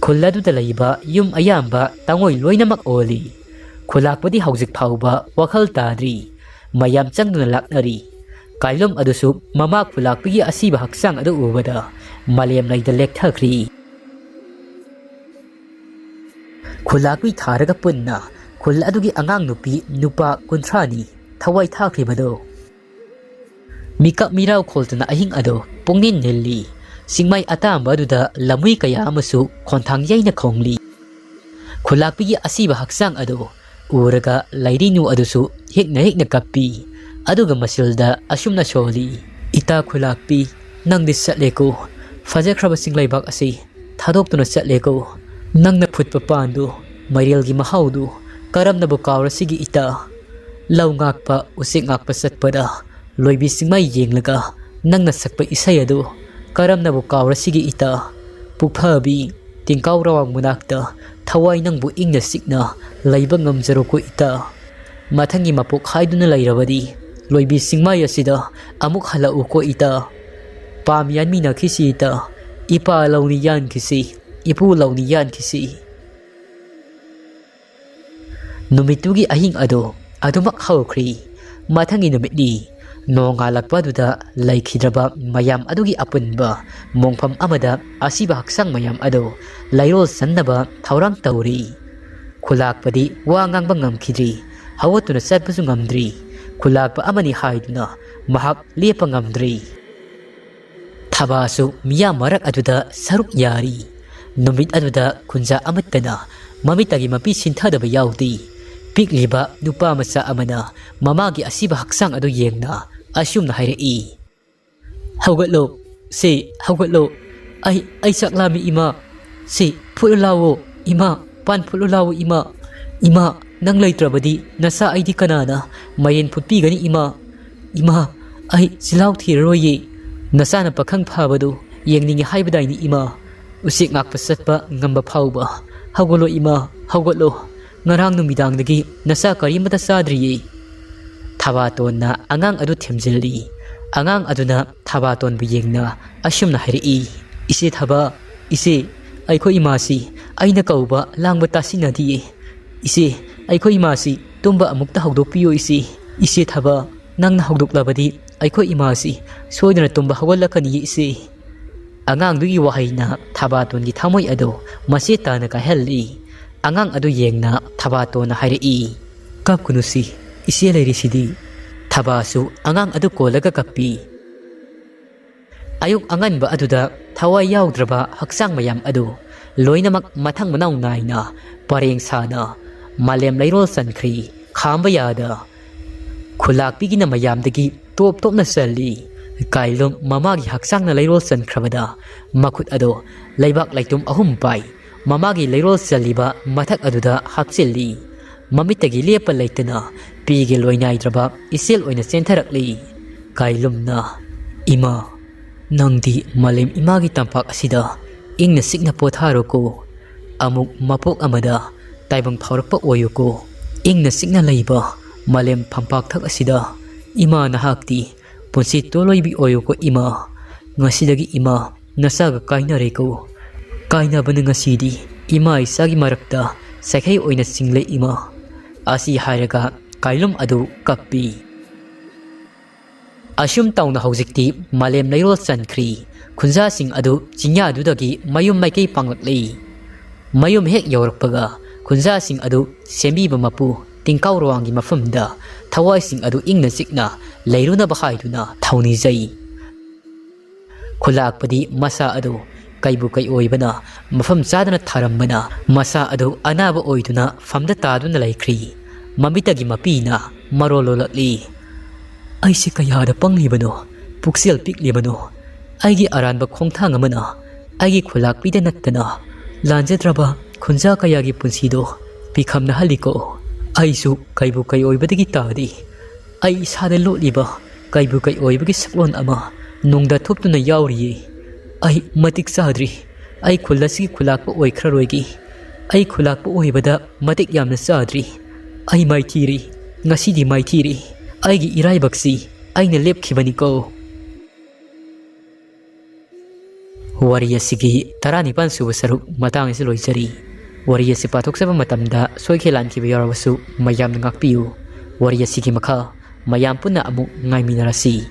ꯈꯨꯜ ꯑꯗꯨꯗ ꯂꯩꯕ ꯌꯨꯝ ꯑꯌꯥꯝꯕ ꯇꯥꯉꯣꯏ ꯂꯣꯏꯅꯃꯛ ꯑꯣꯜꯂꯤ꯫ ꯈꯨꯂꯥꯛꯄꯗꯤ ꯍꯧꯖꯤꯛ ꯐꯥꯎꯕ ꯋꯥꯈꯜ ꯇꯥꯗ꯭ꯔꯤ꯫ ꯃꯌꯥꯝ ꯆꯪꯗꯨꯅ ꯂꯥꯛꯅꯔꯤ꯫ ꯀꯥꯏꯂꯨꯝ ꯑꯗꯨꯁꯨ ꯃꯃꯥ ꯈꯨꯂꯥꯛꯄꯤꯒꯤ ꯑꯁꯤꯕ ꯍꯛꯆꯥꯡ ꯑꯗꯨ ꯎꯕꯗ ꯃꯥꯂꯦꯝ ꯂꯩꯗ ꯂꯦꯛꯊꯈ꯭ꯔꯤ꯫ ꯈꯨꯂꯥꯛꯄꯤ ꯊꯥꯔꯒ ꯄꯨꯟꯅ ꯈꯨꯜ ꯑꯗꯨꯒꯤ ꯑꯉꯥꯡ ꯅꯨꯄꯤ ꯅꯨꯄꯥ ꯀꯨꯟꯊ꯭ꯔꯥꯅꯤ ꯊꯋꯥꯏ ꯊꯥꯈ꯭ꯔꯤꯕꯗꯨ꯫ ꯃꯤꯀꯞ ꯃꯤꯔꯥꯎ ꯈꯣꯜꯗꯨꯅ ꯑꯍꯤꯡ ꯑꯗꯨ ꯄꯨꯡꯅꯤꯟ ꯅꯤꯜꯂꯤ꯫ ꯆꯤꯡꯃꯩ ꯑꯇꯥꯡꯕ ꯑꯗꯨꯗ ꯂꯝꯍꯨꯏ ꯀꯌꯥ ꯑꯃꯁꯨ ꯈꯣꯟꯊꯥꯡ ꯌꯩꯅ ꯈꯣꯡꯂꯤ꯫ ꯈꯨꯂꯥꯛꯄꯤꯒꯤ ꯑꯁꯤꯕ ꯍꯛꯆꯥꯡ ꯑꯗꯨ ꯎꯔꯒ ꯂꯥꯏꯔꯤꯅꯨ ꯑꯗꯨꯁꯨ ꯍꯤꯛꯅ ꯍꯤꯛꯅ ꯀꯞꯄꯤ꯫ ꯑꯗꯨꯒ ꯃꯁꯤꯜꯗ ꯑꯁꯨꯝꯅ ꯁꯣꯜꯂꯤ, "ꯏꯇꯥ ꯈꯨꯂꯥꯛꯄꯤ, ꯅꯪꯗꯤ ꯆꯠꯂꯦꯀꯣ, ꯐꯖꯈ꯭ꯔꯕ ꯆꯤꯡꯂꯩꯕꯥꯛ ꯑꯁꯤ ꯊꯥꯗꯣꯛꯇꯨꯅ ꯆꯠꯂꯦꯀꯣ꯫ ꯅꯪꯅ ꯐꯨꯠꯄ ꯄꯥꯟꯗꯨ, ꯃꯩꯔꯦꯜꯒꯤ ꯃꯍꯥꯎꯗꯨ ꯀꯔꯝꯅꯕꯨ ꯀꯥꯎꯔꯁꯤꯒꯦ ꯏꯇꯥ? ꯂꯧ ꯉꯥꯛꯄ, ꯎꯆꯦꯛ ꯉꯥꯛꯄ ꯆꯠꯄꯗ ꯂꯣꯏꯕꯤ ꯆꯤꯡꯃꯥꯏ ꯌꯦꯡꯂꯒ ꯅꯪꯅ ꯁꯛꯄ ꯏꯁꯩ ꯑꯗꯨ ꯀꯔꯝꯅꯕꯨ ꯀꯥꯎꯔꯁꯤꯒꯦ ꯏꯇꯥ? ꯄꯨꯛꯐꯕꯤ, ꯇꯤꯡꯀꯥꯎ ꯔꯋꯥꯡ ꯃꯅꯥꯛꯇ ꯊꯋꯥꯏ ꯅꯪꯕꯨ ꯏꯪꯅ ꯆꯤꯛꯅ ꯂꯩꯕ ꯉꯝꯖꯔꯣꯀꯣ ꯏꯇꯥ꯫ ꯃꯊꯪꯒꯤ ꯃꯄꯣꯛ ꯍꯥꯏꯗꯨꯅ ꯂꯩꯔꯕꯗꯤ ꯂꯣꯏꯕꯤ ꯆꯤꯡꯃꯥꯏ ꯑꯁꯤꯗ ꯑꯃꯨꯛ ꯍꯜꯂꯛꯎꯀꯣ ꯏꯇꯥ꯫ ꯄꯥꯝ ꯌꯥꯟꯃꯤꯟꯅꯈꯤꯁꯤ ꯏꯇꯥ, ꯏꯄꯥ ꯂꯧꯅꯤ ꯌꯥꯟꯈꯤꯁꯤ, ꯏꯄꯨ ꯂꯧꯅꯤ ꯌꯥꯟꯈꯤꯁꯤ"꯫ ꯅꯨꯃꯤꯠꯇꯨꯒꯤ ꯑꯍꯤꯡ ꯑꯗꯨ ꯑꯗꯨꯃꯛ ꯍꯧꯈ꯭ꯔꯤ꯫ ꯃꯊꯪꯒꯤ ꯅꯨꯃꯤꯠꯅꯤ꯫ ꯅꯣꯡꯉꯥꯜꯂꯛꯄ ꯑꯗꯨꯗ ꯂꯩꯈꯤꯗ꯭ꯔꯕ ꯃꯌꯥꯝ ꯑꯗꯨꯒꯤ ꯑꯄꯨꯟꯕ ꯃꯣꯡꯐꯝ ꯑꯃꯗ ꯑꯁꯤꯕ ꯍꯛꯆꯥꯡ ꯃꯌꯥꯝ ꯑꯗꯨ ꯂꯩꯔꯣꯜ ꯆꯟꯅꯕ ꯊꯧꯔꯥꯡ ꯇꯧꯔꯤ꯫ ꯈꯨꯂꯥꯛꯄꯗꯤ ꯋꯥ ꯉꯥꯡꯕ ꯉꯝꯈꯤꯗ꯭ꯔꯤ, ꯍꯧꯒꯠꯇꯨꯅ ꯆꯠꯄꯁꯨ ꯉꯝꯗ꯭ꯔꯤ꯫ ꯈꯨꯂꯥꯛꯄ ꯑꯃꯅꯤ ꯍꯥꯏꯗꯨꯅ ꯃꯍꯥꯛ ꯂꯦꯞꯄ ꯉꯝꯗ꯭ꯔꯤ꯫ ꯊꯕꯥꯁꯨ ꯃꯤꯌꯥꯝ ꯃꯔꯛ ꯑꯗꯨꯗ ꯁꯔꯨꯛ ꯌꯥꯔꯤ꯫ ꯅꯨꯃꯤꯠ ꯑꯗꯨꯗ ꯈꯨꯟꯖꯥ ꯑꯃꯠꯇꯅ ꯃꯃꯤꯠꯇꯒꯤ ꯃꯄꯤ ꯁꯤꯟꯊꯗꯕ ꯌꯥꯎꯗꯦ꯫ ꯄꯤꯛꯂꯤꯕ ꯅꯨꯄꯥ ꯃꯆꯥ ꯑꯃꯅ ꯃꯃꯥꯒꯤ ꯑꯁꯤꯕ ꯍꯛꯆꯥꯡ ꯑꯗꯨ ꯌꯦꯡꯅ ꯑꯁꯨꯝꯅ ꯍꯥꯏꯔꯛꯏ, "ꯍꯧꯒꯠꯂꯣ, ꯁꯤ ꯍꯧꯒꯠꯂꯣ꯫ ꯑꯩ, ꯑꯩ ꯆꯥꯛ ꯂꯥꯝꯃꯤ ꯏꯃꯥ꯫ ꯁꯤ ꯐꯨꯠꯂꯨ ꯂꯥꯎꯋꯣ ꯏꯃꯥ, ꯄꯥꯟ ꯐꯨꯠꯂꯨ ꯂꯥꯎꯋꯣ ꯏꯃꯥ꯫ ꯏꯃꯥ, ꯅꯪ ꯂꯩꯇ꯭ꯔꯕꯗꯤ ꯅꯆꯥ ꯑꯩꯗꯤ ꯀꯅꯥꯅ ꯃꯥꯏꯔꯦꯟ ꯐꯨꯠꯄꯤꯒꯅꯤ ꯏꯃꯥ? ꯏꯃꯥ, ꯑꯩ ꯆꯤꯜꯍꯥꯎ ꯊꯤꯔꯔꯣꯏꯌꯦ꯫ ꯅꯆꯥꯅ ꯄꯥꯈꯪ ꯐꯥꯕꯗꯨ ꯌꯦꯡꯅꯤꯡꯉꯤ ꯍꯥꯏꯕꯗꯥꯏꯅꯤ ꯏꯃꯥ? ꯎꯆꯦꯛ ꯉꯥꯛꯄ ꯆꯠꯄ ꯉꯝꯕ ꯐꯥꯎꯕ꯫ ꯍꯧꯒꯠꯂꯣ ꯏꯃꯥ, ꯍꯧꯒꯠꯂꯣ꯫ ꯉꯔꯥꯡ ꯅꯨꯃꯤꯗꯥꯡꯗꯒꯤ ꯅꯆꯥ ꯀꯔꯤꯃꯠꯇ ꯆꯥꯗ꯭ꯔꯤꯌꯦ"꯫ ꯊꯕꯥꯇꯣꯟꯅ ꯑꯉꯥꯡ ꯑꯗꯨ ꯊꯦꯝꯖꯤꯜꯂꯤ꯫ ꯑꯉꯥꯡ ꯑꯗꯨꯅ ꯊꯕꯥꯇꯣꯟꯕꯨ ꯌꯦꯡꯅ ꯑꯁꯨꯝꯅ ꯍꯥꯏꯔꯛꯏ, "ꯏꯆꯦ ꯊꯕꯥ, ꯏꯆꯦ, ꯑꯩꯈꯣꯏ ꯏꯃꯥꯁꯤ ꯑꯩꯅ ꯀꯧꯕ ꯂꯥꯡꯕ ꯇꯥꯁꯤꯟꯅꯗꯤꯌꯦ꯫ ꯏꯆꯦ, ꯑꯩꯈꯣꯏ ꯏꯃꯥꯁꯤ ꯇꯨꯝꯕ ꯑꯃꯨꯛꯇ ꯍꯧꯗꯣꯛꯄꯤꯌꯨ ꯏꯆꯦ꯫ ꯏꯆꯦ ꯊꯕꯥ, ꯅꯪꯅ ꯍꯧꯗꯣꯛꯂꯕꯗꯤ ꯑꯩꯈꯣꯏ ꯏꯃꯥꯁꯤ ꯁꯣꯏꯗꯅ ꯇꯨꯝꯕ ꯍꯧꯒꯠꯂꯛꯀꯅꯤꯌꯦ ꯏꯆꯦ"꯫ ꯑꯉꯥꯡꯗꯨꯒꯤ ꯋꯥꯍꯩꯅ ꯊꯕꯥꯇꯣꯟꯒꯤ ꯊꯃꯣꯏ ꯑꯗꯨ ꯃꯆꯦꯠ ꯇꯥꯅ ꯀꯥꯏꯍꯜꯂꯤ꯫ ꯑꯉꯥꯡ ꯑꯗꯨ ꯌꯦꯡꯅ ꯊꯕꯥꯇꯣꯟꯅ ꯍꯥꯏꯔꯛꯏ, "ꯀꯞꯀꯅꯨꯁꯤ, ꯏꯆꯦ ꯂꯩꯔꯤꯁꯤꯗꯤ"꯫ ꯊꯕꯥꯁꯨ ꯑꯉꯥꯡ ꯑꯗꯨ ꯀꯣꯜꯂꯒ ꯀꯞꯄꯤ꯫ ꯑꯌꯨꯛ ꯑꯉꯟꯕ ꯑꯗꯨꯗ ꯊꯋꯥꯏ ꯌꯥꯎꯗ꯭ꯔꯕ ꯍꯛꯆꯥꯡ ꯃꯌꯥꯝ ꯑꯗꯨ ꯂꯣꯏꯅꯃꯛ ꯃꯊꯪ ꯃꯅꯥꯎ ꯅꯥꯏꯅ ꯄꯔꯦꯡ ꯁꯥꯅ ꯃꯥꯂꯦꯝ ꯂꯩꯔꯣꯜ ꯆꯟꯈ꯭ꯔꯤ꯫ ꯈꯥꯝꯕ ꯌꯥꯗ ꯈꯨꯂꯥꯛꯄꯤꯒꯤꯅ ꯃꯌꯥꯝꯗꯒꯤ ꯇꯣꯞ ꯇꯣꯞꯅ ꯆꯜꯂꯤ꯫ ꯀꯥꯏꯂꯨꯝ ꯃꯃꯥꯒꯤ ꯍꯛꯆꯥꯡꯅ ꯂꯩꯔꯣꯜ ꯆꯟꯈ꯭ꯔꯕꯗ ꯃꯈꯨꯠ ꯑꯗꯣ ꯂꯩꯕꯥꯛ ꯂꯩꯇꯨꯝ ꯑꯍꯨꯝ ꯄꯥꯏ꯫ ꯃꯃꯥꯒꯤ ꯂꯩꯔꯣꯜ ꯆꯜꯂꯤꯕ ꯃꯊꯛ ꯑꯗꯨꯗ ꯍꯥꯞꯆꯤꯜꯂꯤ꯫ ꯃꯃꯤꯠꯇꯒꯤ ꯂꯦꯞꯄ ꯂꯩꯇꯅ ꯄꯤꯒꯤ ꯂꯣꯏꯅꯥꯏꯗ꯭ꯔꯕ ꯏꯆꯦꯜ ꯑꯣꯏꯅ ꯆꯦꯟꯊꯔꯛꯂꯤ꯫ ꯀꯥꯏꯂꯨꯝꯅ, "ꯏꯃꯥ, ꯅꯪꯗꯤ ꯃꯥꯂꯦꯝ ꯏꯃꯥꯒꯤ ꯇꯝꯄꯥꯛ ꯑꯁꯤꯗ ꯏꯪꯅ ꯆꯤꯛꯅ ꯄꯣꯊꯥꯔꯣꯀꯣ꯫ ꯑꯃꯨꯛ ꯃꯄꯣꯛ ꯑꯃꯗ ꯇꯥꯏꯕꯪ ꯐꯥꯎꯔꯛꯄ ꯑꯣꯏꯌꯨꯀꯣ꯫ ꯏꯪꯅ ꯆꯤꯛꯅ ꯂꯩꯕ ꯃꯥꯂꯦꯝ ꯐꯝꯄꯥꯛꯊꯛ ꯑꯁꯤꯗ ꯏꯃꯥ ꯅꯍꯥꯛꯇꯤ ꯄꯨꯟꯁꯤ ꯇꯣꯂꯣꯏꯕꯤ ꯑꯣꯏꯌꯨꯀꯣ ꯏꯃꯥ꯫ ꯉꯁꯤꯗꯒꯤ ꯏꯃꯥ ꯅꯆꯥꯒ ꯀꯥꯏꯅꯔꯦꯀꯣ꯫ ꯀꯥꯏꯅꯕꯅ ꯉꯁꯤꯗꯤ ꯏꯃꯥ ꯏꯆꯥꯒꯤ ꯃꯔꯛꯇ ꯆꯩꯈꯩ ꯑꯣꯏꯅ ꯆꯤꯡꯂꯦ ꯏꯃꯥ"꯫ ꯑꯁꯤ ꯍꯥꯏꯔꯒ ꯀꯥꯏꯂꯨꯝ ꯑꯗꯨ ꯀꯞꯄꯤ꯫ ꯑꯁꯨꯝ ꯇꯧꯅ ꯍꯧꯖꯤꯛꯇꯤ ꯃꯥꯂꯦꯝ ꯂꯩꯔꯣꯜ ꯆꯟꯈ꯭ꯔꯤ꯫ ꯈꯨꯟꯖꯥꯁꯤꯡ ꯑꯗꯨ ꯆꯤꯡꯌꯥꯗꯨꯗꯒꯤ ꯃꯌꯨꯝ ꯃꯥꯏꯀꯩ ꯄꯥꯡꯂꯛꯂꯤ꯫ ꯃꯌꯨꯝ ꯍꯦꯛ ꯌꯧꯔꯛꯄꯒ ꯈꯨꯟꯖꯥꯁꯤꯡ ꯑꯗꯨ ꯁꯦꯝꯕꯤꯕ ꯃꯄꯨ ꯇꯤꯡꯀꯥꯎꯔꯣꯡꯒꯤ ꯃꯐꯝꯗ ꯊꯋꯥꯏꯁꯤꯡ ꯑꯗꯨ ꯏꯪꯅ ꯆꯤꯛꯅ ꯂꯩꯔꯨꯅꯕ ꯍꯥꯏꯗꯨꯅ ꯊꯧꯅꯤꯖꯩ꯫ ꯈꯨꯂꯥꯛꯄꯗꯤ ꯃꯁꯥ ꯑꯗꯨ ꯀꯩꯕꯨ ꯀꯩ ꯑꯣꯏꯕꯅ ꯃꯐꯝ ꯆꯥꯗꯅ ꯊꯥꯔꯝꯕꯅ ꯃꯁꯥ ꯑꯗꯨ ꯑꯅꯥꯕ ꯑꯣꯏꯗꯨꯅ ꯐꯝꯗ ꯇꯥꯗꯨꯅ ꯂꯩꯈ꯭ꯔꯤ꯫ ꯃꯃꯤꯠꯇꯒꯤ ꯃꯄꯤꯅ ꯃꯔꯣꯜ ꯂꯣꯜꯂꯛꯂꯤ꯫ "ꯑꯩꯁꯦ ꯀꯌꯥꯗ ꯄꯪꯂꯤꯕꯅꯣ, ꯄꯨꯛꯆꯦꯜ ꯄꯤꯛꯂꯤꯕꯅꯣ꯫ ꯑꯩꯒꯤ ꯑꯔꯥꯟꯕ ꯈꯣꯡꯊꯥꯡ ꯑꯃꯅ ꯑꯩꯒꯤ ꯈꯨꯂꯥꯛꯄꯤꯗ ꯅꯠꯇꯅ ꯂꯥꯟꯖꯗ꯭ꯔꯕ ꯈꯨꯟꯖꯥ ꯀꯌꯥꯒꯤ ꯄꯨꯟꯁꯤꯗꯣ ꯄꯤꯈꯝꯅꯍꯜꯂꯤꯀꯣ꯫ ꯑꯩꯁꯨ ꯀꯩꯕꯨ ꯀꯩ ꯑꯣꯏꯕꯗꯒꯤ ꯇꯥꯗꯦ꯫ ꯑꯩ ꯏꯁꯥꯗ ꯂꯣꯠꯂꯤꯕ ꯀꯩꯕꯨ ꯀꯩ ꯑꯣꯏꯕꯒꯤ ꯁꯛꯂꯣꯟ ꯑꯃ ꯅꯨꯡꯗ ꯊꯨꯞꯇꯨꯅ ꯌꯥꯎꯔꯤꯌꯦ꯫ ꯑꯩ ꯃꯇꯤꯛ ꯆꯥꯗ꯭ꯔꯤ꯫ ꯑꯩ ꯈꯨꯜ ꯑꯁꯤꯒꯤ ꯈꯨꯂꯥꯛꯄ ꯑꯣꯏꯈ꯭ꯔꯔꯣꯏꯒꯦ꯫ ꯑꯩ ꯈꯨꯂꯥꯛꯄ ꯑꯣꯏꯕꯗ ꯃꯇꯤꯛ ꯌꯥꯝꯅ ꯆꯥꯗ꯭ꯔꯤ꯫ ꯑꯩ ꯃꯥꯏꯊꯤꯔꯤ꯫ ꯉꯁꯤꯗꯤ ꯃꯥꯏꯊꯤꯔꯤ꯫ ꯑꯩꯒꯤ ꯏꯔꯥꯏꯕꯛꯁꯤ ꯑꯩꯅ ꯂꯦꯞꯈꯤꯕꯅꯤꯀꯣ"꯫ ꯋꯥꯔꯤ ꯑꯁꯤꯒꯤ ꯇꯔꯥꯅꯤꯄꯥꯟ ꯁꯨꯕ ꯁꯔꯨꯛ ꯃꯇꯥꯡ ꯑꯁꯤ ꯂꯣꯏꯖꯔꯤ꯫ ꯋꯥꯔꯤ ꯑꯁꯤ ꯄꯥꯊꯣꯛꯆꯕ ꯃꯇꯝꯗ ꯁꯣꯏꯈꯤ ꯂꯥꯟꯈꯤꯕ ꯌꯥꯎꯔꯕꯁꯨ ꯃꯌꯥꯝꯅ ꯉꯥꯛꯄꯤꯌꯨ꯫ ꯋꯥꯔꯤ ꯑꯁꯤꯒꯤ ꯃꯈꯥ ꯃꯌꯥꯝ ꯄꯨꯟꯅ ꯑꯃꯨꯛ ꯉꯥꯏꯃꯤꯟꯅꯔꯁꯤ꯫